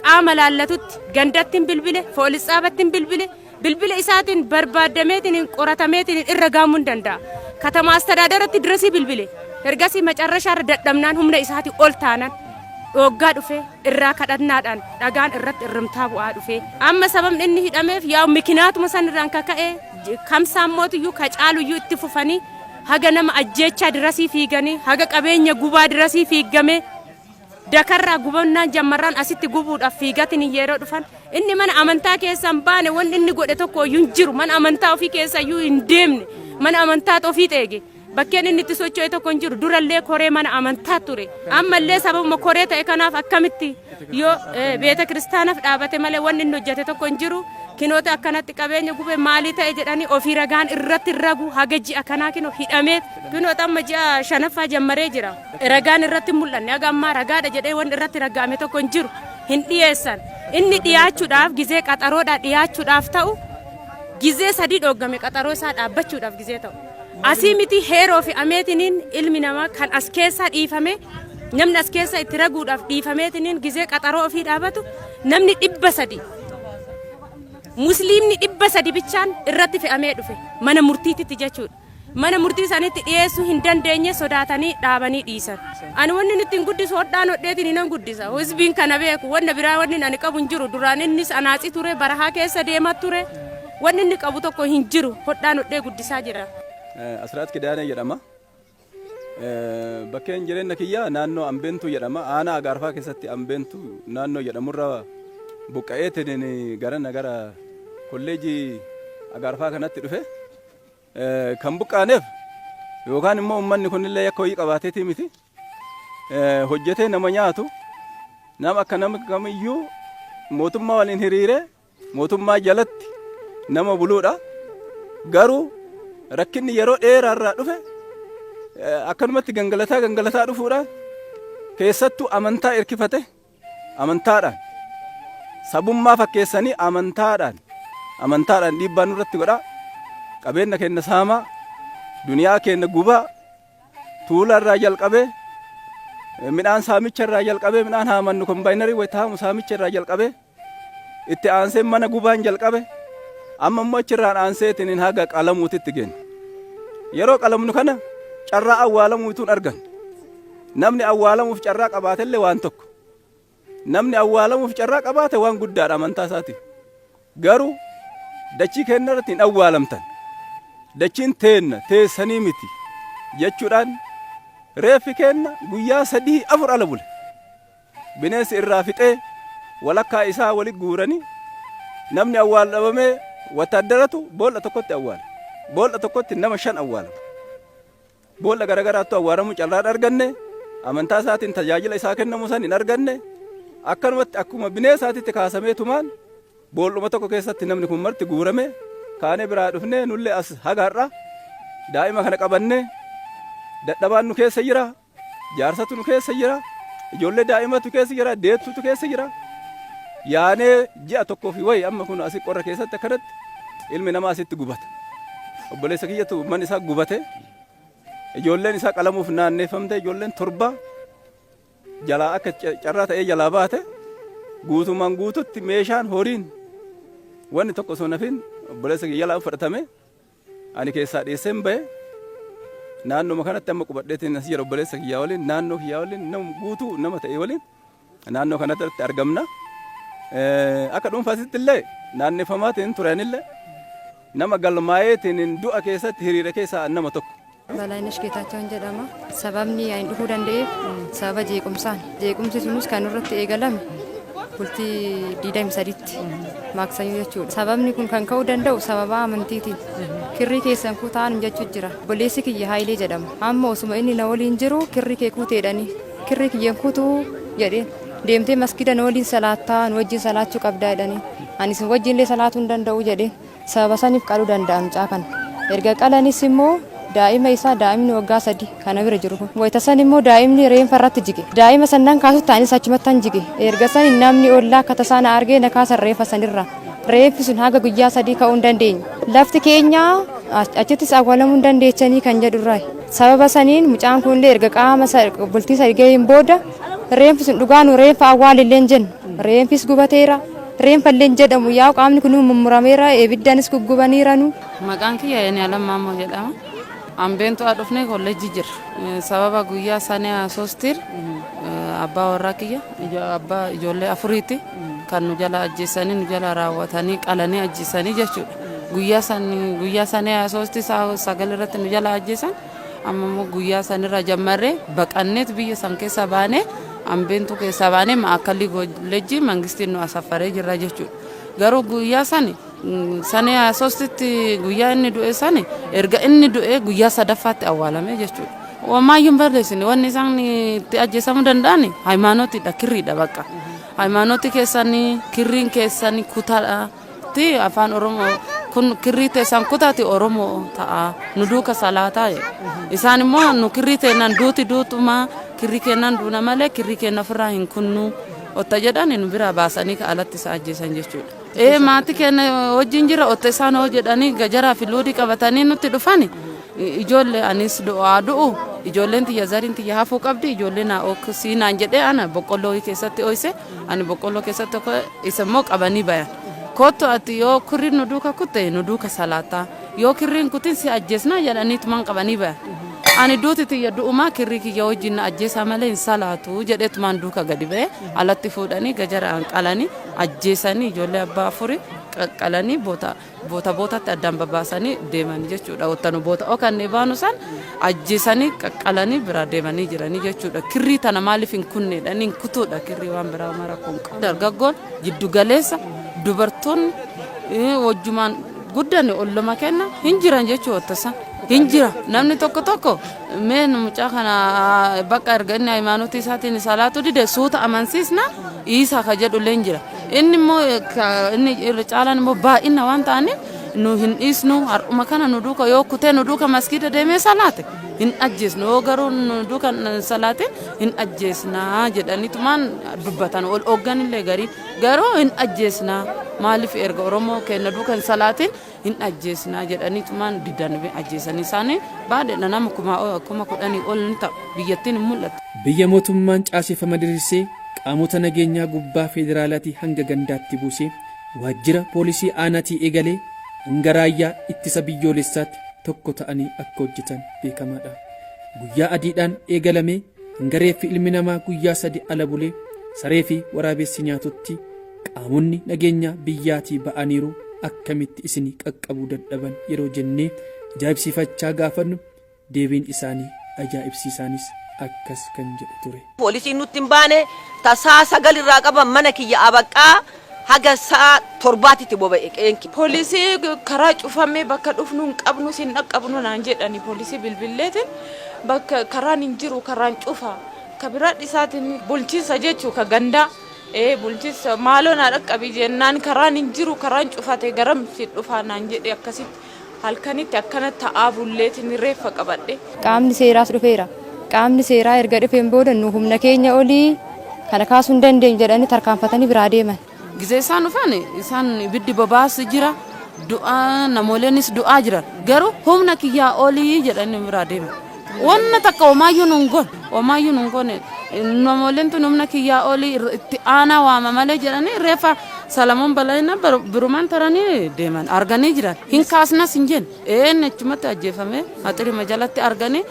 D: qaama laallatutti gandattiin bilbile, foolis xaabattiin bilbile, bilbila isaatiin barbaadameetiin qoratameetiin irra gahamuu hin danda'a. Katama astadaadarratti dirasii bilbile. Ergasii macarrashaarra dadhabnaan, humna isaatii ol taanan, dhooggaa dhufe irraa kadhannaadhaan dhagaan irratti irrimtaa bu'aa dhufe. Amma sababni inni hidhameef yaa'u mikinaatuma san irraan kaka'e, kamsaan mootiyyuu ka caaluyyuu itti fufanii haga nama ajjeechaa dirasii fiiganii, haga qabeenya gubaa dirasii fiiggame, dakarraa gubannaan jammarraan asitti gubuudhaaf fiigatiin yeroo dhufan, inni mana amantaa keessa hin baane, wanni inni godhe tokko iyyuu hin jiru. Mana amantaa ofii keessa iyyuu hin deemne, mana amantaa ofii xeege, bakkeen inni itti socho'e tokko hin jiru. Durallee koree mana amantaa ture, ammallee sababuma koree ta'e kanaaf akkamitti yoo beeta kiristaanaaf dhaabate malee wanni inni hojjete tokko hin jiru. Kinoota akkanatti qabeenya gube maalii ta'e jedhanii ofii ragaan irratti ragu, haga ji'a kanaa kinoo hidhamee, kinoota amma ji'a shanaffaa jammaree jira. Ragaan irratti hin mul'anne. Haga ammaa ragaadha jedhee wanni irratti raga'ame tokko hin jiru, hin dhiyeessan. Inni dhiyaachuudhaaf gizee qaxaroodhaa dhiyaachuudhaaf ta'u gizee sadii dhooggame, qaxaroo isaa dhaabbachuudhaaf gizee ta'u. Asii miti, heeroo fi ameetiniin ilmi namaa kan as keessaa dhiifame, namni as keessa itti raguudhaaf dhiifameetiniin gizee qaxaroo ofii dhaabatu, namni 300, musliimni 300 bichaan irratti fe'amee dhufe mana murtiititti jechuudha. Mana murtii isaaniitti dhiyeessuu hin dandeenye, sodaatanii dhaabanii dhiisan. Ani wanni inni ittiin guddisu hodhaan hodheetiin nan guddisa. Hizbiin kana beeku, wanna biraa wanni ani qabu hin jiru. Duraan innis anaatsi ture, barahaa keessa deemaa ture. Wanni inni qabu tokko hin jiru. Hodhaan hodhee guddisaa jira.
O: Asiraat Kidaanee jedhama. Bakkeen jireenya kiyyaa naannoo Ambeentuu jedhama. Aanaa Agaarfaa keessatti Ambeentuu naannoo jedhamurra buqqa'eetiin gara gara kolleejii Agaarfaa kanatti dhufe. Kan buqqaaneef yookaan immoo uummanni kunillee yakka wayii qabaateetii miti. Hojjetee nama nyaatu, nama akka nama kamiyyuu mootummaa waliin hiriiree mootummaa jalatti nama buluudha. Garuu rakkinni yeroo dheeraa irraa dhufe akkanumatti gangalataa gangalataa dhufuudhaan, keessattuu amantaa irkifate, amantaadhaan sabummaa fakkeessanii amantaadhaan dhiibbaa nurratti godhaa, qabeenya keenya saamaa, duniyaa keenya gubaa, tuula irraa jalqabee, midhaan saamicha irraa jalqabee, midhaan haamannu kombaayinarii wayita haamu saamicha irraa jalqabee, itti aansee mana gubaan jalqabe. Amma immoo achirraan aanseetiin haga qalamuutitti geenne. Yeroo qalamnu kana carraa awwaalamuutuun argan. Namni awwaalamuuf carraa qabaatellee waan tokko, namni awwaalamuuf carraa qabaate waan guddaadha amantaa isaati. Garuu dachii keenya irratti hin awwaalamtan, dachiin teenna teessanii miti jechuudhaan reeffi keenna guyyaa 3 4 ala bule. Bineensi irraa fixee walakkaa isaa wali guuranii, namni awwaal dhabamee, wattaaddaratu boolla tokkotti awwaala. Boolla tokkotti nama shan awwaalama. Boolla garagaraattu awwaalamuu carraan arganne, amantaa isaatiin tajaajila isaa kennamu san hin arganne. Akkanumatti akkuma bineensaatitti kaasamee tumaan boolluma tokko keessatti namni kun marti guurame. Kaanee biraa dhufnee nullee as haga har'a daa'ima kana qabannee, dadhabaan nu keessa jira, jaarsatu nu keessa jira, ijoollee daa'imatu keessa jira, deettutu keessa jira. Yaanee ji'a tokkoo fi wayi amma kun asii qorra keessatti akkanatti ilmi namaa asitti gubata. Obboleessa kiyyatu manni isaa gubate, ijoolleen isaa qalamuuf naanneeffamte, ijoolleen 7 jalaa akka carraa ta'ee jalaa baate. Guutumaan guututti meeshaan, horiin, wanni tokko osoo nafin obboleessa kiyya jalaa fudhatame. Ani keessaa dhiyeesseen bahe. Naannoma kanatti amma qubadheetiin as jira. Obboleessa kiyyaa waliin, naannoo kiyyaa waliin, nama guutuu nama ta'e waliin naannoo kanatti argamna. Akka dhuunfaasitti illee naanneffamaatiin turanillee nama galmaa'eetiin du'a keessatti hiriira keessaa nama tokko.
E: Balaayinesh Geetaachoon jedhama. Sababni ani dhufuu danda'eef sababa jeequmsaan. Jeequmsi sunis kan irratti eegalame bultii 23tti, Maaksanyoo jechuudha. Sababni kun kan ka'uu danda'u sababa amantiitiin. Kirrii keessan kutaan jechuu jira. Obboleessi kiyya Haayilee jedhama. Amma osuma inni na waliin jiru kirrii kee kuteedhani. Kirrii kiyyan kutuu jedheen. Deemtee maskiida na waliin salaattaa, nu wajjin salaachuu qabdaa jedhanii. Ani isin wajjin illee salaatuu hin danda'u jedheen. Sababa saniif qaluu danda'a mucaa kana. Erga qalanis immoo daa'ima isaa, daa'imni waggaa 3 kana bira jiru kun. Wayita san immoo daa'imni reenfa irratti jige. Daa'ima san nan kaasutti anis achumattan jige. Erga san namni ollaa akka tasaa na argee na kaasan reeffa sanirraa. Reeffi sun haga guyyaa 3 ka'uu hin dandeenye. Lafti keenya achittis awwaalamuu hin dandeechanii kan jedhurraa. Sababa saniin mucaan kun illee erga qaama bultii 3 gaheen booda reenfi sun dhugaa nu reenfa awwaalillee hin jennu. Reenfis gubateera. Reenfa illee hin jedhamu, yaa'u qaamni kun mummurameera, ibiddaanis guggubaniiranu.
C: Maqaan kiyya Yeniyaalam Maammoo jedhama. Ambeentu haa dhufnee kolleejjii jira. Sababa guyyaa sanee soostir abbaa warraa kiyya, abbaa ijoollee afuriiti, kan nu jala ajjeesanii, nu jala raawwatanii qalanii ajjeesanii jechuudha. Guyyaa san guyyaa sanee soosti 9 irratti nu jala ajjeesan. Amma immoo guyyaa sanirra jammarree baqanneet biyya san keessa baanee, Ambeentuu keessaa baanee, ma'aakalli kolleejjii mangistiin nu asaffaree jirra jechuudha. Garuu guyyaa sani sanee soostitti guyyaa inni du'e sani, erga inni du'e guyyaa sadaffaatti awwaalame jechuudha. Homaayyuu hin barreessine. Wanni isaan itti ajjeesamuu danda'an hayimaanotiidha, kirriidha bakka. Hayimaanotii keessan, kirriin keessan kutaadha. Ti afaan Oromoo kun kirrii teessan kutaati Oromoo ta'a, nu duuka salaataa jedhu. Isaan immoo nu kirrii teennan duuti duutuma, kirrii kennan duuna malee kirrii kenna ofirraa hin kunnu otta jedhan nu biraa baasanii ka alatti isa ajjeesan jechuudha. Ee, maatii keenya wajjin jira. Otta isaan hoo jedhanii gajaraa fi luudii qabatanii nutti dhufani, ijoollee anis du'aa du'u, ijoolleen tiyya zariin tiyya hafuu qabdi, ijoollee naa oksii naan jedhee ana boqqolloo keessatti ooyise. Ani boqqolloo keessatti tokko, isa immoo qabanii bayan. Kottu ati, yoo kirriin nu duuka kutte nu duuka salaataa, yoo kirriin kutin si ajjeesnaa jedhaniitumaan qabanii bayan. Ani duuti tiyya du'umaa, kirrii kiyya wajjin na ajjeesaa malee hin salaatu jedheetumaan duuka gadi ba'e. Alatti fuudhanii gajaraan qalanii ajjeesanii, ijoollee abbaa afuri Qaqqalanii boota boota bootatti addaan babbaasanii deemanii jechuudha. Wanta nu boota okanne baanu san ajjeesanii qaqqalanii biraa deemanii jiranii jechuudha. Kirrii tana maaliif hin kunneedha? Hin kutuudha kirrii waan biraa mara kun qabu. Dargaggoon jiddu galeessa dubartoonni wajjumaan guddanne olloma kenna hin jiran jechuudha san. Hin jira namni tokko tokko mee mucaa kana bakka erga inni hayimaanotii isaatiin salaatu dide suuta amansiisna dhiisaa ka jedhu illee hin jira. Inni immoo inni irra caalaan immoo baay'ina waan ta'aniif nu hin dhiisnu, har'uma kana nu duuka yoo kutee nu duuka maskiida deemee salaate hin ajjeesnu, yoo garuu nu duuka salaatin hin ajjeesnaa jedhaniitumaan dubbatan. Ol hoogganillee garii garuu hin ajjeesnaa, maaliif erga Oromoo keenya duuka hin salaatin hin ajjeesnaa jedhaniitumaan didan ajjeesanii isaanii baadheedha. Nama 10,000 ol ni ta'u, biyyattiin hin mul'atu.
F: Biyya mootummaan caaseffama diriirsee qaamota nageenyaa gubbaa federaalaatii hanga gandaatti buusee, waajjira poolisii aanaatii eegalee hanga raayyaa ittisa biyyoolessaatti tokko ta'anii akka hojjetan beekamaadha. Guyyaa adiidhaan eegalamee hanga reeffi ilmi namaa guyyaa 3 ala bulee saree fi waraabessi nyaatutti qaamonni nageenyaa biyyaatii ba'aniiru, akkamitti isin qaqqabuu dadhaban yeroo jennee ajaa'ibsiifachaa gaafannu, deebiin isaanii ajaa'ibsiisaanis akkas kan jedhu ture.
G: Poolisiin nutti hin baane. Tasaa 9 irraa qaban mana kiyya abaqqaa haga sa'a 7titti boba'e qe'een kiyya.
B: Poolisii karaa cufamee bakka dhufnu hin qabnu, sin dhaqqabnu naan jedhani. Poolisii bilbilleetiin bakka karaan hin jiru, karaan cufa. Ka biraa dhisaatiin bulchiinsa jechuu ka gandaa. Ee, bulchiinsa maaloo naa dhaqqabi jennaan, karaan hin jiru, karaan cufate, garam si dhufaa naan jedhe. Akkasitti halkanitti akkana ta'aa bulleetiin reeffa qabadhe.
E: Qaamni seeraas dhufeera. Qaamni seeraa erga dhufeen booda nu humna keenya olii kana kaasuu hin dandeenyu jedhanii tarkaanfatanii biraa deeman.
C: Gizee isaan dhufan isaan ibiddi bobaas jira, du'aa namooleenis du'aa jiran, garuu humna kiyyaa olii jedhanii biraa deeman. Wanna takka homaayyuu nun goone, homaayyuu nun goone. Namooleen tun humna kiyyaa olii itti aanaa waama malee jedhanii reeffa Salamoon Balaayina birumaan taranii deeman arganii jiran. Hin kaasnas hin jenne. Een achumatti ajjeefame haxirima jalatti arganii,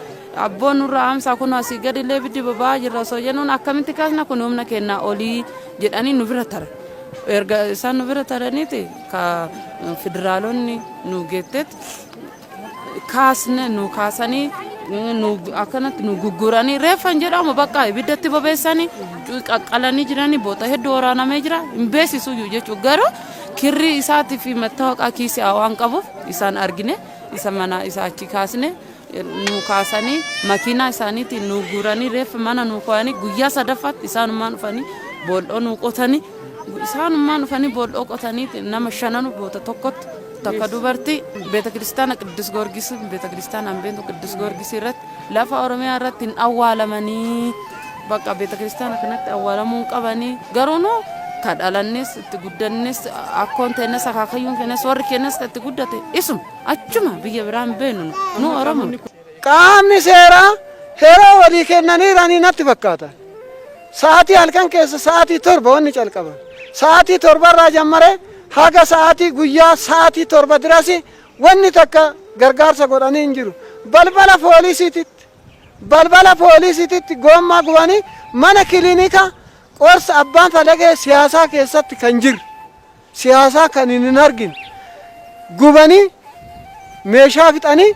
C: abboon nurraa haamsaa kun asii gadi illee ibiddi boba'aa jirra osoo jennuun, akkamitti kaasna, kun humna kennaa olii jedhanii nu bira taran. Erga isaan nu bira taraniiti ka federaalonni nu geetteet kaasne, nu kaasanii nu akkanatti nu gugguranii reeffan jedhamu bakka ibiddatti bobeessanii qaqqalanii jiranii, boota hedduu waraanamee jira, hin beeksisuyyuu jechuudha. Garuu kirrii isaatii fi mattaawaqaa kiisii waan qabuuf isaan argine, isa mana isa achi kaasne, nu kaasanii makiinaa isaaniitiin nu guuranii reeffa mana nu kaa'anii, guyyaa sadaffaatti isaanumaan dhufanii boolloo nu qotanii, isaanumaan dhufanii boolloo qotanii nama shananu boota tokkotti, takka dubartii, beeta kiristaana Qiddus Goorgis, beeta kiristaana Ambeentu Qiddus Goorgis irratti, lafa Oromiyaa irratti hin awwaalamanii, bakka beeta kiristaana kanatti awwaalamuu hin qabanii. Garuu nu ka dhalannes itti guddannes, akkoon teennes, akaakayyuun keenyas, warri keenyas kan itti guddate isuma, achuma, biyya biraa hin beeknu nu Oromoo.
H: Qaamni seeraa heera walii kennaniiranii natti fakkaata. Sa'aatii halkan keessa sa'aatii 7 wanni calqaban. Sa'aatii 7rraa jammaree haga sa'aatii guyyaa sa'aatii 7 dirasi wanni takka gargaarsa godhanii hin jiru. Balbala poolisiititti goommaa gubanii, mana kilinika qorsa abbaan falagee siyaasaa keessatti kan jiru, siyaasaa kan hin argine gubanii, meeshaa fixanii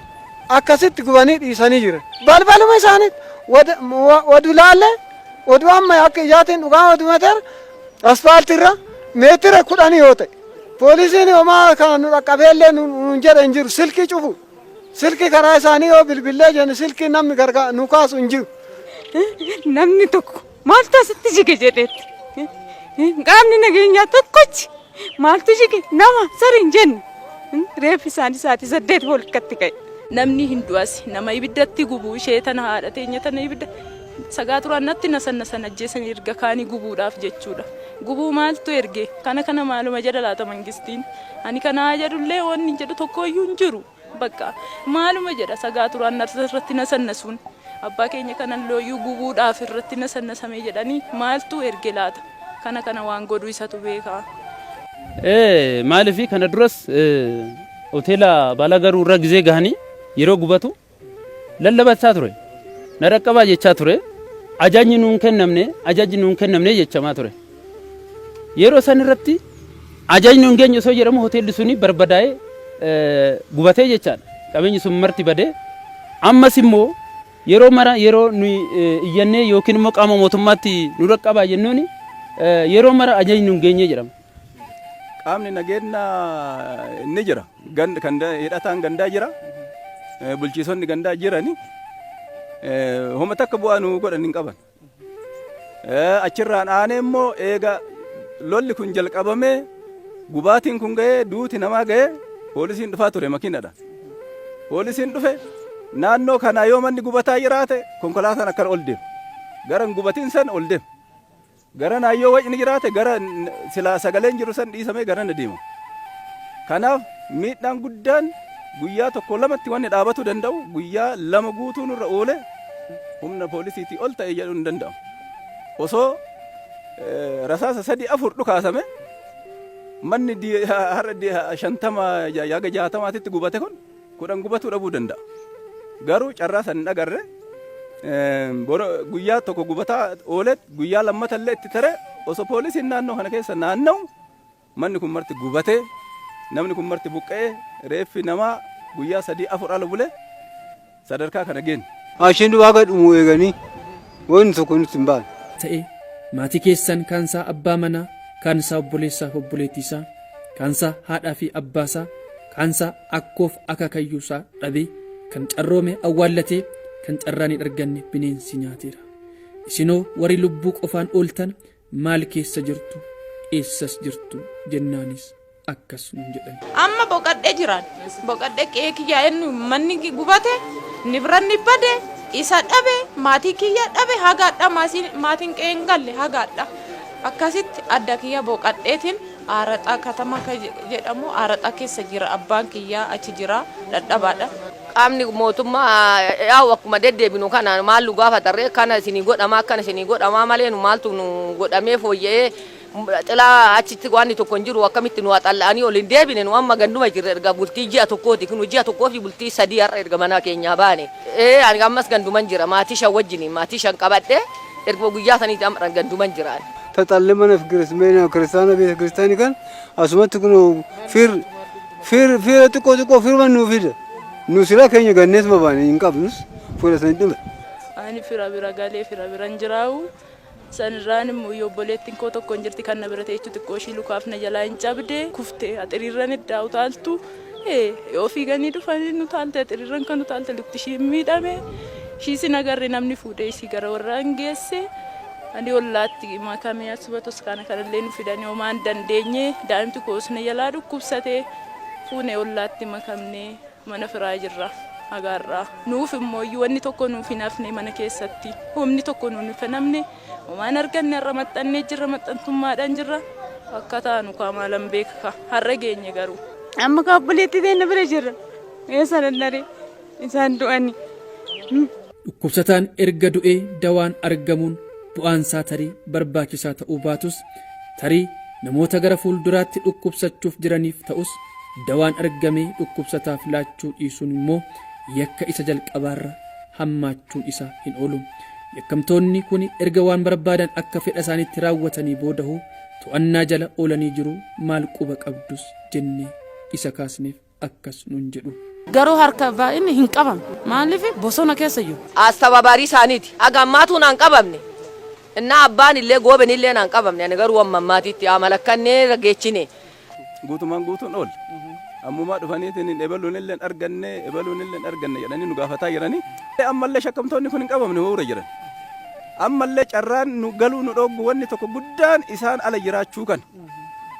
H: akkasitti gubanii dhiisanii jiran. Balbaluma isaaniitti oduu laallee, oduu amma akka ijaatiin dhugaa oduu meetira asfaaltiirra meetira 10 yoo ta'e, poolisiin homaa kana nu dhaqqabeellee nu jedhe hin jiru. Silkii cufu, silkii karaa isaanii yoo bilbillee jenne, silkii namni gargaar nu kaasu hin jiru.
I: Namni tokko maaltu asitti jige jedheetti qaamni nageenyaa tokkochi maaltu jige nama sari hin jenne, reeffi isaanii sa'aatii 8 holqatti ka'e.
B: Namni hin du'as, nama ibiddatti gubuu, ishee tana, haadha teenya tana ibidda sagaa turaan natti nasanna sana ajjeesanii erga kaanii gubuudhaaf jechuudha. Gubuu maaltu erge? Kana kana maaluma jedha laata mangistiin? Ani kanaa jedhullee wanni jedhu tokkoyyuu hin jiru. Bakka maaluma jedha sagaa turaan irratti nasannasuun abbaa keenya kanan looyyuu gubuudhaaf irratti nasannasame jedhanii, maaltu erge laata? Kana kana waan godhu isatu beeka.
L: Maaliif kana duras hoteela Baalagaruu irra gizee gahanii yeroo gubatu lallabachaa ture. Na dhaqqabaa jechaa ture. Ajajni nuun kennamne, ajajni nuun kennamne jechamaa ture. Yeroo san irratti Ajajni hin geenye osoo jedhamu hoteelli suni barbadaa'ee gubatee jechaadha. Qabeenyi sun marti badee ammas immoo yeroo mara yeroo nuyi iyyannee yookiin immoo qaama mootummaatti nu dhaqqabaa jennuuni yeroo mara ajajni hin geenye jedhama.
O: Qaamni nageenya ni jira. Kan hidhataan gandaa jira. Bulchiisonni gandaa jirani. Homa takka bu'aa nu godhan hin qaban. Achirraan aanee immoo eega lolli kun jalqabamee gubaatiin kun ga'ee duuti namaa ga'ee poolisiin dhufaa ture makiinadha. Poolisiin dhufe naannoo kanaa yoo manni gubataa jiraate konkolaataan akkana ol deema. Gara hin gubatin san ol deema. Gara naayyoo wacni jiraate gara silaa sagaleen jiru san dhiisamee gara na deema. Kanaaf miidhaan guddaan guyyaa tokko lamatti wanni dhaabatuu danda'u guyyaa 2 guutuu nurra oole humna poolisiitii ol ta'e jedhuu hin danda'amu. Osoo rasaasa 3 4 dhukaasame manni har'a 50 yaga 60titti gubate kun 10 gubatuu dhabuu danda'a. Garuu carraa san hin agarre. Guyyaa tokko gubataa oolet guyyaa lammata illee itti tare osoo poolisiin naannoo kana keessa naanna'u manni kun marti gubatee namni kun marti buqqa'ee reeffi namaa guyyaa 3 4 ala bule sadarkaa kana geenne.
K: Ashiin duba haga dhumu eeganii wanni tokko nutti hin baane.
F: Ta'e maatii keessan kaansaa abbaa manaa, kaansaa obboleessaaf obboleettiisaa, kaansaa haadhaa fi abbaasaa, kaansaa akkoof akaakayyuusaa dhabee kan carroome awwaallatee kan carraan hin arganne bineensi nyaateera. Isinoo warri lubbuu qofaan ooltan maal keessa jirtu eessas jirtu jennaanis akkas nuun jedhan.
C: Amma boqadhe jiran. Boqadhe qe'ee kiyyaa eenyu manni gubate nibranni bade isa dhabe maatii kiyya dhabe hagaadha maatiin qe'ee hin galle hagaadha. Akkasitti adda kiyya boqadheetiin Aaraxaa katama ka jedhamu Aaraxaa keessa jira abbaan kiyyaa achi jira dhadhabaadha.
G: Qaamni mootummaa yaa'u akkuma deddeebinu kana maal nu gaafatarree kana isinii godhamaa akkana isinii godhamaa malee nu maaltu nu godhamee fooyya'ee xilaa achitti waanni tokko hin jiru akkamitti nu haxalla'anii ol hin deebine nu amma ganduma jirra erga bultii ji'a tokkooti kun ji'a tokkoo fi bultii sadii har'a erga mana keenyaa baane. Ee ani ammas ganduman jira maatii shan wajjiniin maatii shan qabadhe erguma guyyaa saniiti amma ganduman jira ani.
K: Taxalle mana kiristaana beeta kiristaanii kan asumatti kun fir fir fira xiqqoo xiqqoo firma nuu fida. Nu sila keenya ganneetuma baane hin qabnus fudhatanii dhume.
B: Ani fira bira galee fira biran jiraa'u. Sanirraan immoo obboleettiin koo tokko hin jirti kan na bira teechu xiqqoo ishii lukaaf na jalaa hin cabde kufte axiriirran iddaa utaaltu. Yoo fiiganii dhufanii nu taalte axiriirran kan utaalte lukti ishii miidhame. Ishiis hin agarre namni fuudhee ishii gara warraa hin geesse. Ani ollaatti makamee asuma toskaana kanallee nu fidanii homaa hin dandeenye daa'imti koos na jalaa dhukkubsate fuunee ollaatti makamnee mana firaa jirra hagaarraa. Nuuf immoo wanni tokko nuuf hin hafne mana keessatti humni tokko nuuf hin hafne homaa hin arganne har'a maxxannee jirra maxxantummaadhaan jirra akka taanu kaa maalan beeka har'a geenye garuu.
I: Amma kaa obboleettii teenya bira jirra. Eessa dandare isaan du'ani.
F: Dhukkubsataan erga du'ee dawaan argamuun bu'aansaa tarii barbaachisaa ta'uu baatus tarii namoota gara fuulduraatti dhukkubsachuuf jiraniif ta'us dawaan argamee dhukkubsataaf laachuu dhiisuun immoo yakka isa jalqabaarra hammaachuun isaa hin oolu. Yakkamtoonni kun erga waan barbaadan akka fedha isaaniitti raawwatanii boodahuu to'annaa jala oolanii jiru maal quba qabdus jennee isa kaasneef akkas nuun jedhu.
C: Garuu harka baay'inni hin qabamne. Maaliif bosona keessa jiru.
G: Astababaarii isaaniiti. Haga ammaatuu naan qabamne. Innaa abbaan illee gooben illee naan qabamne. Ani garuu amma ammaatitti amalakkannee geechine.
O: Guutumaan guutuun oolle. Ammumaa dhufaniitiin ebaluun illee hin arganne ebaluun illee hin arganne jedhanii nu gaafataa jiranii. Ammallee shakkamtoonni kun hin qabamne hoora jiran. Ammallee carraan nu galuu nu dhooggu wanni tokko guddaan isaan ala jiraachuu kana.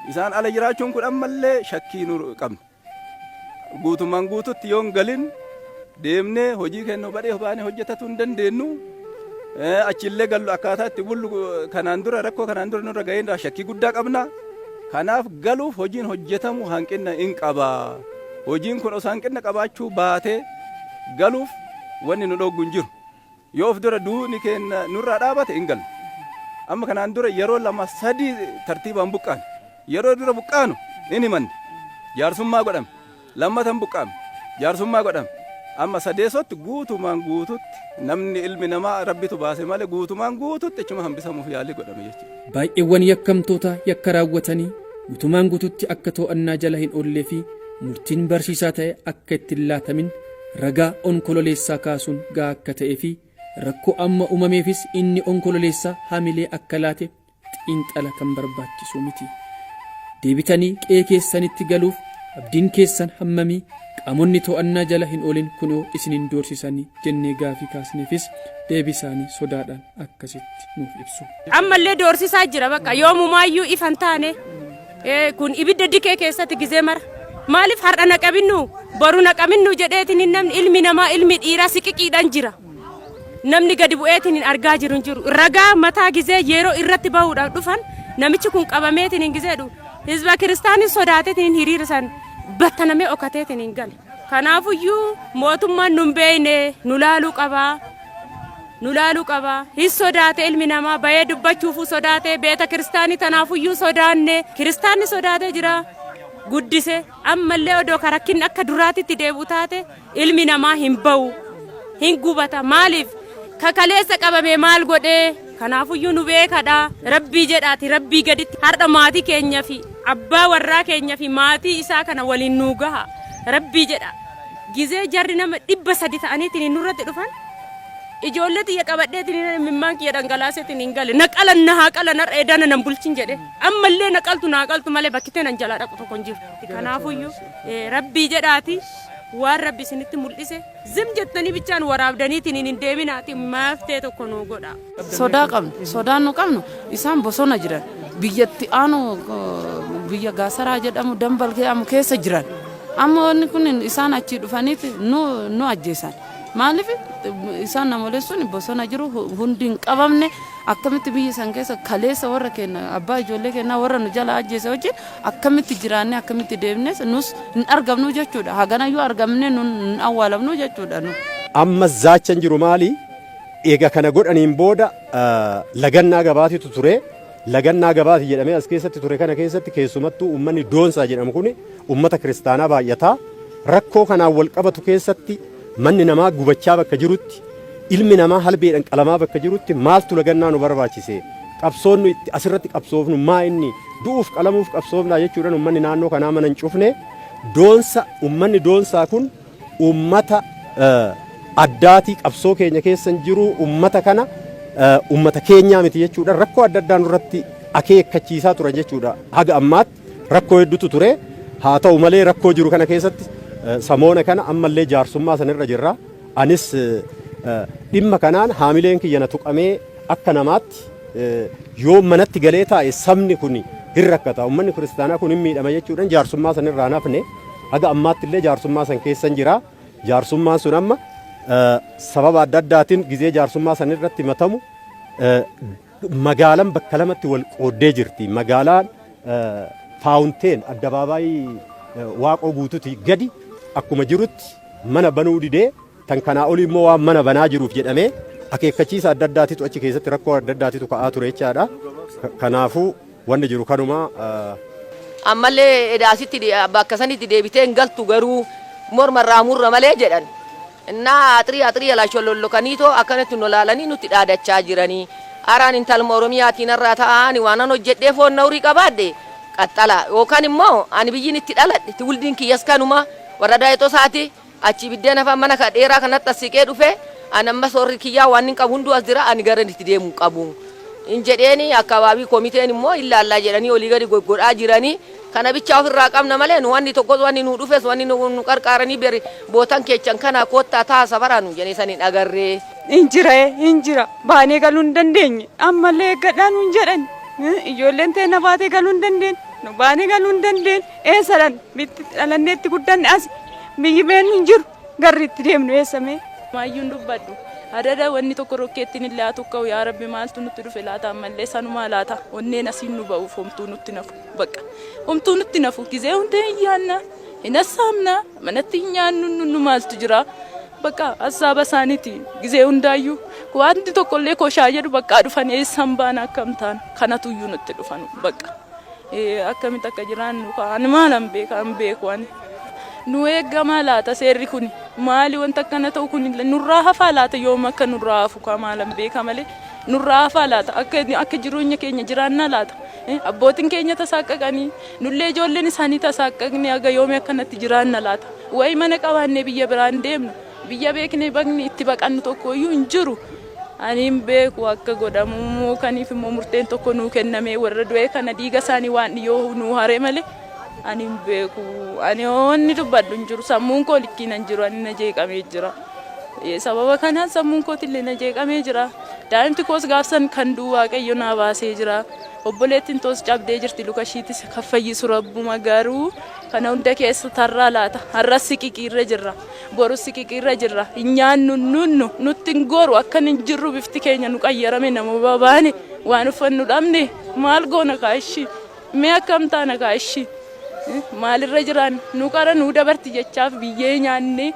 O: Isaan ala jiraachuun kun ammallee shakkii nu qabna. Guutumaan guututti yoon galin deemnee hojii keenya badhee baanee hojjetatu hin dandeenyu. Achillee gallu akkaataa itti bullu kanaan dura rakkoo kanaan dura nurra ga'een shakkii guddaa qabna. Kanaaf galuuf hojiin hojjetamu hanqina hin qaba. Hojiin kun osoo hanqina qabaachuu baatee galuuf wanni nu dhooggu hin jiru. Yoo of dura duuni keenya nurraa dhaabate hin gallu. Amma kanaan dura yeroo 2 3 tartiibaan buqqaane. Yeroo dura buqqaanu hin himanne. Jaarsummaa godhame. Lammata hin buqqaamne. Jaarsummaa godhame. Amma sadeessotti guutumaan guututti namni ilmi namaa rabbitu baase malee guutumaan guututti achuma hambisamuuf yaalii godhame jechuudha.
F: Baay'eewwan yakkamtoota yakka raawwatanii Guutumaan guututti akka to'annaa jala hin oollee fi murtiin barsiisaa ta'e akka itti hin laatamin ragaa onkololeessaa kaasuun gahaa akka ta'ee fi rakkoo amma uumameefis inni onkololeessaa hamilee akka laate xiinxala kan barbaachisu miti. Deebitanii qe'ee keessanitti galuuf abdiin keessan hammamii qaamonni to'annaa jala hin oolin kunoo isinin doorsisanii jennee gaafii kaasneefis deebii isaanii sodaadhaan akkasitti nuuf ibsu.
D: Ammallee doorsisaa jira bakka yoomumaayyuu ifa hin taane kun ibidda dikee keessatti gizee mara. Maaliif har'a na qabinnu boru na qabinnu jedheetiin namni ilmi namaa ilmi dhiiraa siqiqiidhaan jira. Namni gadi bu'eetiin hin argaa jiru hin jiru. Ragaa mataa gizee yeroo irratti bahuudhaaf dhufan namichi kun qabameetiin hin gizeedhu. Hizba kiristaanii sodaateetiin hiriira san battanamee okateetiin hin gale. Kanaafuyyuu mootummaan nun beekne nu laaluu qabaa. Nu laaluu qaba. Hin sodaate ilmi namaa bahee dubbachuufuu sodaate beeta kiristaanii tanaafuyyuu sodaanne kiristaanni sodaatee jira. Guddise ammallee odoo ka rakkinni akka duraatitti deebi'u taate ilmi namaa hin bahu hin gubata maaliif ka kaleessa qabame maal godhee kanaafuyyuu nu beekadha rabbii jedhaati rabbii gaditti har'a maatii keenya fi abbaa warraa keenya fi maatii isaa kana waliin nuu gaha rabbii jedha gizee jarri nama 300 ta'aniitiin nurratti dhufan ijoollee tiyya qabadheetiin mimmaan kiyya dhangalaaseetiin hin gale na qalan na haa qalan har'a edana nan bulchin jedhe ammallee na qaltu na qaltu malee bakki teenan jalaa dhaqu tokko hin jiru kanaafuyyuu rabbii jedhaati waan rabbi isinitti mul'ise zim jettanii bichaan waraabdaniitiin hin deeminaati maaftee tokko nuu godha.
C: Sodaa qabna. Sodaan nu qabnu isaan bosona jiran. Biyyatti aanu biyya Gaasaraa jedhamu dambal jedhamu keessa jiran. Amma wanni kun isaan achii dhufaniiti nu nu ajjeesan. Maaliif isaan namoleen sun bosona jiru hundi hin qabamne akkamitti biyya san keessa kaleessa warra keenya abbaa ijoollee keenyaa warra nu jala ajjeese wajjin akkamitti jiraannee akkamitti deemnes nus hin argamnu jechuudha. Haganayyuu argamne nun hin awwaalamnu jechuudha nu.
M: Amma zaachan jiru maali? Eega kana godhaniin booda lagannaa gabaatitu ture. Lagannaa gabaati jedhamee as keessatti ture kana keessatti keessumattuu uummanni Doonsaa jedhamu kun uummata kiristaanaa baay'ataa. Rakkoo kanaan wal qabatu keessatti manni namaa gubachaa bakka jirutti, ilmi namaa halbeedhaan qalamaa bakka jirutti maaltu lagannaa nu barbaachise? Qabsoon nu itti asirratti qabsoofnu maa inni du'uuf qalamuuf qabsoofnaa jechuudhaan uummanni naannoo kanaa mana hin cufne. Doonsa uummanni Doonsaa kun uummata addaatii qabsoo keenya keessa hin jiru uummata kana uummata keenyaa miti jechuudhaan rakkoo adda addaa nurratti akeekkachiisaa turan jechuudha. Haga ammaatti rakkoo hedduutu ture. Haa ta'u malee rakkoo jiru kana keessatti samoona kana ammallee jaarsummaa sanirra jirra. Anis dhimma kanaan haamileen kiyya na tuqamee akka namaatti yoo manatti galee taa'e sabni kun hin rakkata uummanni kiristaanaa kun hin miidhama jechuudhaan jaarsummaa sanirraa nafne haga ammaatti illee jaarsummaa san keessan jira. Jaarsummaan sun amma sababa adda addaatiin gizee jaarsummaa sanirratti matamu magaalaan bakka lamatti wal qooddee jirti. Magaalaan faawunteen addabaabaayii Waaqoo Guututi gadi akkuma jirutti mana banuu didee tan kanaa olii immoo waan mana banaa jiruuf jedhamee akeekkachiisa adda addaatitu achi keessatti rakkoo adda addaatitu ka'aa ture jechaadha. Kanaafuu wanni jiru kanuma.
G: Ammallee edaa asitti bakka sanitti deebitee hin galtu garuu morma irraa murra malee jedhan. Innaa axirii axirii jalaa sholollokaniitoo akkanatti nu laalanii nutti dhaadachaa jiranii. Araan intaluma Oromiyaatii narraa ta'aa ani waanan hojjedhee foon nawrii qabaadhe qaxxalaa yookaan immoo ani biyyin itti dhaladhe tiwuldiin kiyyas kanuma warra Daayixosaati achii biddeen afaan mana dheeraa kanatti as siqee dhufe ani ammas warri kiyyaa waan hin qabu hunduu as jira ani gara itti deemu hin qabu. Hin jedheeni akkabaabii komiteen immoo hin laallaa jedhanii olii gadi goggodhaa jiranii. Kana bichaa ofirraa qabna malee nu wanni tokkos wanni nuu dhufes wanni nu nu qarqaaranii beri bootan keechan kana koottaa ta'a safaraa nu jedhanii san hin agarree.
I: Hin jira hin jira baanee galuu hin dandeenye ammallee eeggadhaa nuun jedhan ijoolleen teenna baatee galuu hin dandeenye nu baanee galuu hin dandeenye eessa dhan bitti dhalannee itti guddanne as biyyi beennu hin jiru garri itti deemnu eessa mee.
B: Maayyuun dubbadhu. Adada wanni tokko rokkeettiin illee haa tukka'u yaa rabbi maaltu nutti dhufe laata ammallee sanumaa laata onneen asiin nu ba'uuf homtuu nutti nafu bakka homtuu nutti nafu gizee hunda hin yaanna hin hassaabna manatti hin nyaannu nu maaltu jira bakka hassaaba isaaniiti gizee hundaayyuu wanti tokkollee koshaa jedhu bakka dhufan eessaan baana akkam taana kanatuyyuu nutti dhufanu bakka akkamitti akka jiraannu ani maalan beeka an beeku ani. Nu eeggamaa laata seerri kun maali wanta akkana ta'u kun nurraa hafaa laata yoom akka nurraa hafu kaa maalan beeka malee nurraa hafaa laata akka akka jireenya keenya jiraannaa laata Abbootiin keenya tasaaqqaqanii nullee ijoolleen isaanii tasaaqqaqne haga yoomii akkanatti jiraanna laata? Wayi mana qabaannee biyya biraan deemnu biyya beeknee baqni itti baqannu tokko iyyuu hin jiru. Ani hin beeku akka godhamu kaniif immoo murteen tokko nuu kenname warra du'e kana dhiiga isaanii waan dhiyoo nuu hare malee ani hin beeku. Ani wanni dubbadhu hin jiru, sammuun koo likkiin hin jiru, ani na jeeqamee jira. Sababa kanaan sammuun kootillee na jeeqamee jira. Daa'imti koos gaafsan kan du'u Waaqayyo naa baasee jira. Obboleettiin toos cabdee jirti, luka ishiitis kan fayyisu Rabbuma, garuu kana hunda keessa tarraa laata. Har'as siqiqiirra jirra. Borus siqiqiirra jirra. Hin nyaannu, nunnu nutti hin goru, akkan hin jirru bifti keenya nu qayyarame, nama babaane waan uffannu dhabne maal goona kaashi? Mee akkam taana kaashi? Maalirra jiraan nu qara nuu dabarti jechaaf biyyee nyaannee,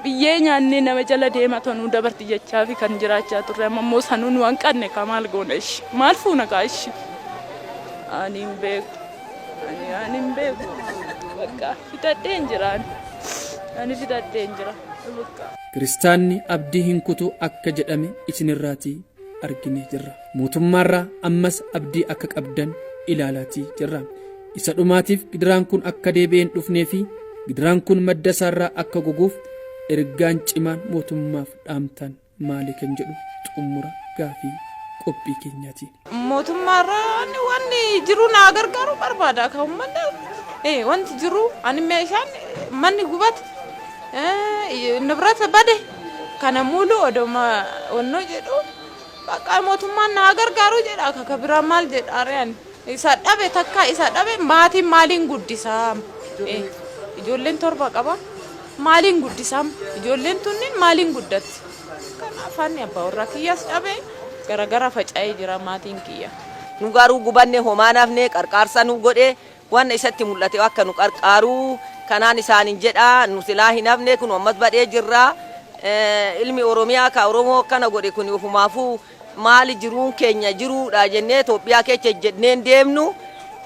B: biyyee nyaannee nama jala deema nuu dabarti jechaaf kan jiraachaa turre, amma immoo sanuu nu hanqanne ka maal goona ishi? Maal fuuna kaa ishi? Ani hin beeku. Ani hin beeku. Bakka fixadhee hin jiraan. Ani fixadhee hin jira.
F: Kiristaanni abdii hin kutu akka jedhame isinirraatii arginee jirra. Mootummaarraa ammas abdii akka qabdan ilaalaatii jirra. Isa dhumaatiif gidiraan kun akka deebi'ee hin dhufnee fi gidiraan kun madda isaarraa akka goguuf ergaan cimaan mootummaaf dhaamtan maali kan jedhu xumura gaafii qophii keenyaati.
P: Mootummaarraa wanni jiru naa gargaaru barbaada. Kan uummanni wanti jiru ani meeshaan manni gubate, nibrata bade kana muulu odoma wannoo jedhu bakka mootummaan naa gargaaru jedha. Akka biraa maal jedha ani? Isa dhabe takka isa dhabe, maatiin maaliin guddisaa? Ijoolleen 7 qaba. Maaliin guddisaa? Ijoolleen tunniin maaliin guddatti? Kanaaf ani abbaa warraa kiyyaas dhabe, garagara faca'ee jira maatiin kiyya.
G: Nu garuu gubanne, homaa nafne, qarqaarsa nu godhe, wanna isatti mul'ate akka nu qarqaaru kanaan isaanin jedha. Nu silaa hin hafne, kun ammas badhee jirra. Ilmi Oromiyaa ka Oromoo akkana godhe kun ofumaafuu maali jiruun keenya jiruudha jennee Itoophiyaa keessa jenneen deemnu.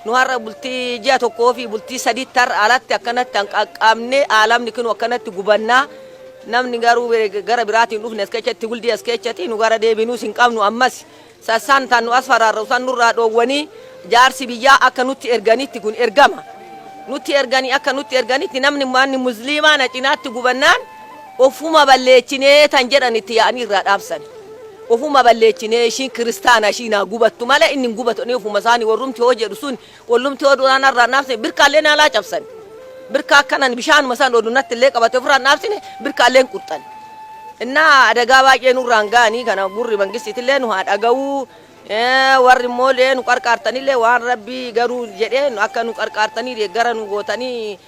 G: Nu har'a bultii ji'a 1 fi bultii 3tti har'a alatti akkanatti hanqaqqabne, aalamni kinu akkanatti gubannaa. Namni garuu gara biraatiin dhufne as keessatti guldii as keessatti nu gara deebinuus hin qabnu. Ammas sassaan tan nu as faraarra san nurraa dhoowwanii jaarsi biyyaa akka nutti erganitti kun ergama nutti erganii, akka nutti erganitti namni manni musliimaa na cinaatti gubannaan ofuma balleechinee tan jedhan itti yaa'anii irraa dhaabsan. Ofuma balleechinee, ishiin kiristaana, ishiin haa gubattu malee inni hin gubatu, inni ofuma isaanii warrumti hoo jedhu sun wallumti hoo duraan irraa dhaabsine birkaallee naalaa cabsan. Birkaa akkanan bishaanuma isaan oduu natti illee qabate ofirraa dhaabsine, birkaallee hin qurxan. Innaa adagaa baay'ee nurraan ga'anii kana gurri mangistiitillee nu haa dhaga'uu. Warri immoo lee nu qarqaartanillee waan Rabbii garuu jedhee akka nu qarqaartanii gara nu gootanii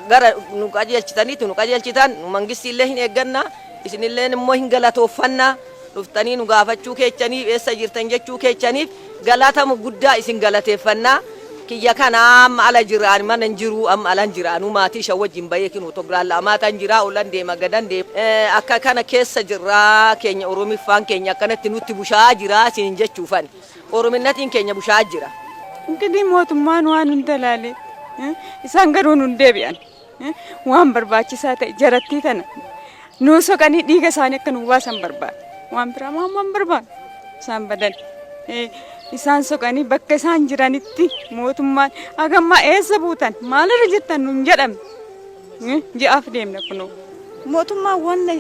G: gara nu qajeelchitaniitu nu qajeelchitan. Nu mangistiillee hin eegganna, isinillee immoo hin galatooffanna. Dhuftanii nu gaafachuu keechaniif, eessa jirtan jechuu keechaniif galatamu guddaa isin galateeffannaa. Kiyya kana amma ala jira, ani mana hin jiru, amma alan jira. Anu maatii shan wajjin bahee kinu tograalla amaatan jira, olan deema, gadan deema. Akka kana keessa jirra, keenya Oromiffaan keenya akkanatti nutti bushaa jira isin jechuufan. Orominnatiin keenya bushaa jira.
I: እንግዲህ mootummaan waan hunda ilaale, isaan garuu nun deebi'an. Waan barbaachisaa ta'e jarattii tana nuu soqanii dhiiga isaanii akka nu baasan barbaada. Waan biraa waan barbaadu isaan badan. Isaan soqanii bakka isaan jiranitti mootummaan hagammaa eessa buutan, maalirra jirtan nun jedhamne, ji'aaf deemna kunoo.
J: Mootummaan wanna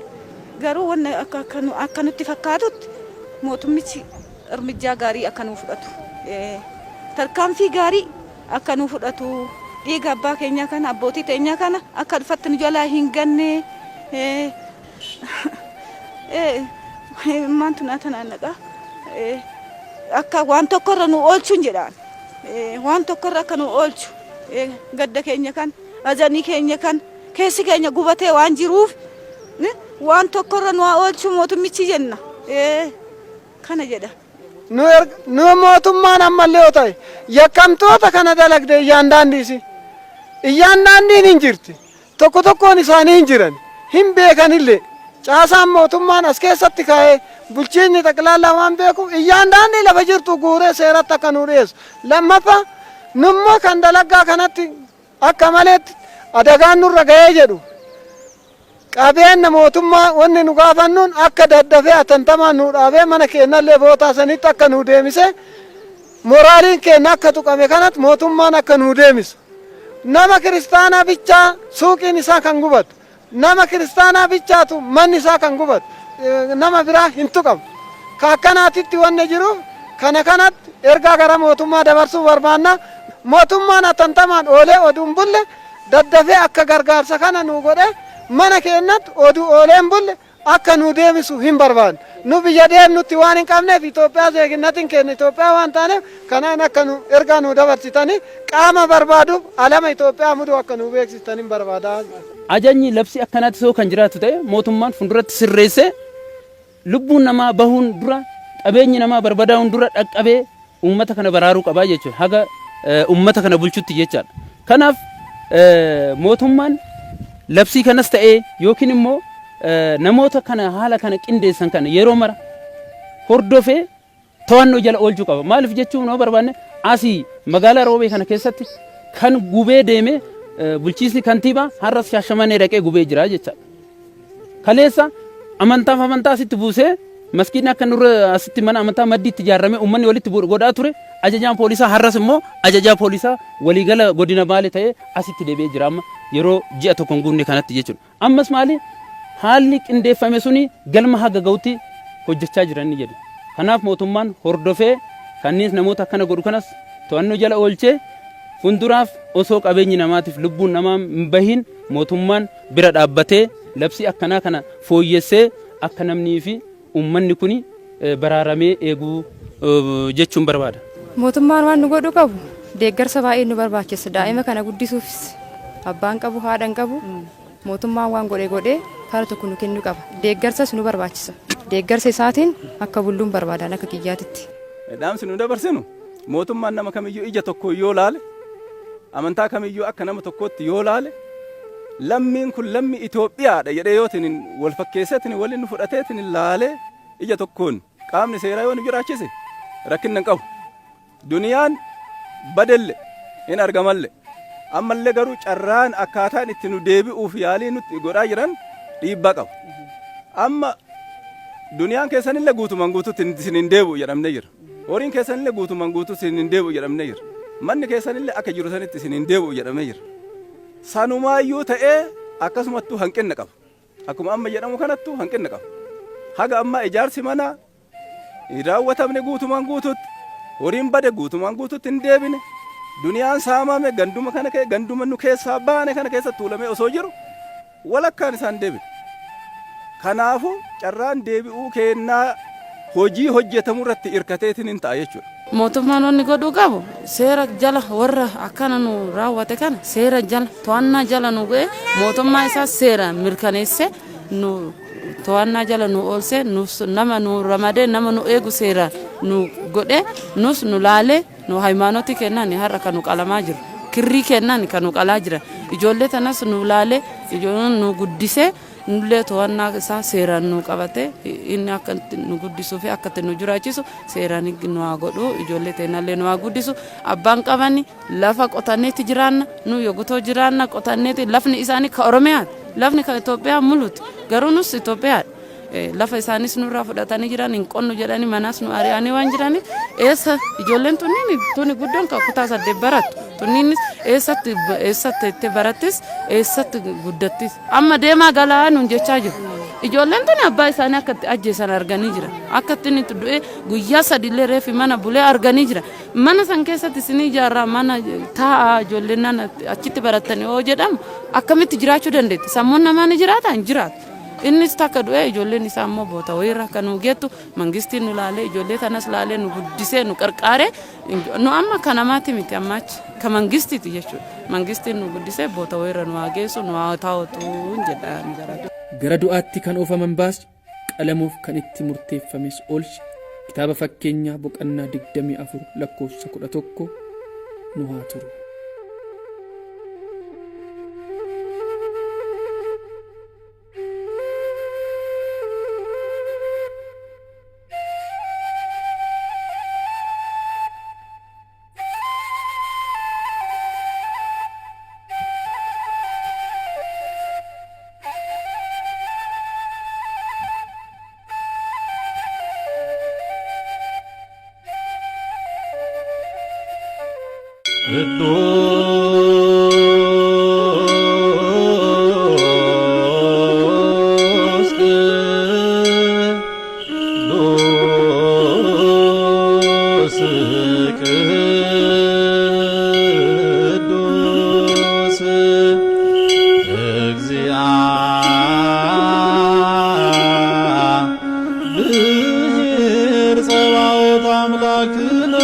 J: garuu wanna akka nutti fakkaatutti mootummichi irmijjaa gaarii akka nuu fudhatu, tarkaanfii gaarii akka nuu fudhatu, dhiiga abbaa keenyaa kana, abbootii teenyaa kana akka dhufatti nu jalaa hin ganne. Maantu naa tanaan naqa akka waan tokkorra nu oolchuun jedhaan, waan tokkorra akka nu oolchu, gadda keenya kan azanii keenya kan keessi keenya gubatee waan jiruuf waan tokkorra nu haa oolchu mootummichi jenna, kana jedha.
H: Nu mootummaan ammallee yoo ta'e yakkamtoota kana dalagde iyyaandaandiisi. Iyyaandaandiin hin jirti. Tokko tokkoon isaanii hin jiran. Hin beekanillee. Caasaan mootummaan as keessatti kaa'ee bulchiinni xaqlaallaa waan beeku iyyaandaandii lafa jirtu guuree seeratti akka nu dhiyeessu. Lammaffaa nummoo kan dalaggaa kanatti akka maleetti adagaan nurra ga'ee jedhu qabeenya mootummaa wanni nu gaafannuun akka daddafee atantamaan nu dhaabee mana keenyallee bootaa sanitti akka nu deemise. Moraaliin keenya akka tuqame kanatti mootummaan akka nuu deemisu. Nama kiristaanaa bichaa suuqiin isaa kan gubatu. Nama kiristaanaa bichaatu manni isaa kan gubatu. Nama biraa hin tuqamu. Ka akkanaatitti wanni jiruuf kana kanatti ergaa gara mootummaa dabarsuu barbaanna. Mootummaan atantamaan oolee oduu hin bulle daddafee akka gargaarsa kana nuu godhe mana keenyatti oduu oolee hin bulle akka nuu deemisu hin barbaannu. Nu biyya deemnutti waan hin qabneef Itoophiyaa zeeginnatiin keenya Itoophiyaa waan taaneef kanaan akka nu ergaa nuu dabarsitanii qaama barbaaduuf alama Itoophiyaa muduu akka nuu beeksistan hin barbaada.
L: Ajajni labsii akkanaatti soo kan jiraatu ta'e mootummaan fuulduratti sirreessee lubbuun namaa bahuun dura qabeenyi namaa barbadaa'uun dura dhaqqabee uummata kana baraaruu qabaa jechuudha. Haga uummata kana bulchutti jechaadha. Kanaaf mootummaan labsii kanas ta'ee yookiin immoo namoota kana haala kana qindeessan kana yeroo mara hordofee to'annoo jala oolchuu qaba. Maaliif jechuun yoo barbaanne asii magaalaa Roobee kana keessatti kan gubee deeme bulchiisni kantiibaa har'as Shaashamannee dhaqee gubee jira jechaadha. Kaleessa amantaaf amantaa asitti buusee maskiinni akka nurra asitti mana amantaa maddiitti ijaarramee uummanni walitti godhaa ture ajajaan poolisaa har'as immoo ajajaa poolisaa waliigala godina Baalee ta'ee asitti deebi'ee jira amma yeroo ji'a tokko hin guunne kanatti jechuudha. Ammas maali haalli qindeeffame suni galma haga ga'utti hojjechaa jiran ni jedhu. Kanaaf mootummaan hordofee kanneen namoota akkana godhu kanas to'annoo jala oolchee fuulduraaf osoo qabeenyi namaatiif lubbuun namaa hin bahin mootummaan bira dhaabbatee labsii akkanaa kana fooyyessee akka namnii fi uummanni kuni baraaramee eeguu jechuun barbaada.
E: Mootummaan waan nu godhuu qabu deeggarsa baay'ee nu barbaachisa. Daa'ima kana guddisuufis abbaan qabu haadha hin qabu mootummaan waan godhe godhee kara tokko nu kennuu qaba. Deeggarsas nu barbaachisa. Deeggarsa isaatiin akka bulluun barbaadan akka kiyyaatitti.
O: Dhaamsi nu dabarsinu mootummaan nama kamiyyuu ija tokko yoo laale amantaa kamiyyuu akka nama tokkootti yoo laale lammiin kun lammii Itoophiyaadha jedhee yootiin wal fakkeesseetiin waliin nu fudhateetiin laalee ija tokkoon qaamni seeraa yoo nu jiraachise rakkinna hin qabu. Duniyaan badelle hin argamalle. Ammallee garuu carraan akkaataan itti nu deebi'uuf yaalii nutti godhaa jiran dhiibbaa qaba. Amma duniyaan keessanillee guutumaan guutuutti isin hin deebi'u jedhamnee jira. Horiin keessanillee guutumaan guutuutti isin hin deebi'u jedhamnee jira. Manni keessanillee akka jiru sanitti isin hin deebi'u jedhamee jira. Sanumaayyuu ta'ee akkasumattuu hanqinna qaba. Akkuma amma jedhamu kanattuu hanqinna qaba. Haga ammaa ijaarsi manaa hin raawwatamne guutumaan guutuutti. Horiin bade guutumaan guutuutti hin deebine. Duniyaan saamame ganduma kana ganduma nu keessaa baane kana keessa tuulamee osoo jiru walakkaan isaan deebine. Kanaafuu carraan deebi'uu keennaa hojii hojjetamu irratti hirkateetiin hin ta'a jechuudha.
C: Mootummaan wanni godhuu qabu seera jala warra akkana nu raawwate kana seera jala to'annaa jala nu godhe mootummaa isaa seera mirkaneesse nu to'annaa jala nu oolse nus nama nu ramadee nama nu eegu seera nu godhe nus nu laalee nu hayimaanotii kennaan har'a kan nu qalamaa jiru kirrii kennaan kan nu qalaa jira ijoollee tanas nu laalee ijoolleen nu guddisee nullee to'annaa isaa seeraan nu qabate inni akka nu guddisuu fi akka nu jiraachisu seeraan nu haa godhu ijoollee teenallee nu haa guddisu abbaan qabani lafa qotanneetti jiraanna nu yogutoo jiraanna qotanneetti lafni isaanii ka Oromiyaati lafni ka Itoophiyaa muluti garuu nus Itoophiyaadha. Lafa isaanis nurraa fudhatanii jiran hin qonnu jedhanii manaas nu ari'anii waan jiraniif eessa ijoolleen tunniin tuni guddoon kan kutaa 8 barattu tunniinis eessatti eessatti itti barattis eessatti guddattis amma deemaa galaa nuun jechaa jiru. Ijoolleen tuni abbaa isaanii akka itti ajjeesan arganii jira. Akka itti inni du'e guyyaa sadillee reefi mana bulee arganii jira. Mana san keessatti isin ijaarraa mana taa'aa ijoolleen achitti barattanii yoo jedhamu akkamitti jiraachuu dandeetti? Sammuun namaa ni jiraata? Hin jiraatu. Innis takka du'ee ijoolleen isaa immoo boota wayiirra akka nu geettu mangistiin nu laalee ijoollee tanas laalee nu guddisee nu qarqaaree nu amma ka namaati miti ammaachi ka mangistiiti jechuudha. Mangistiin nu guddisee boota wayiirra nu haa geessu nu haa taa'utu jedha nu gara.
F: Gara du'aatti kan oofaman baasi, qalamuuf kan itti murteeffames oolchi. Kitaaba Fakkeenyaa boqonnaa 24 lakkoofsa 11 nu haa turu.
A: ቅዱስ ቅዱስ እግዚአብሔር ጸባኦት አምላክነ።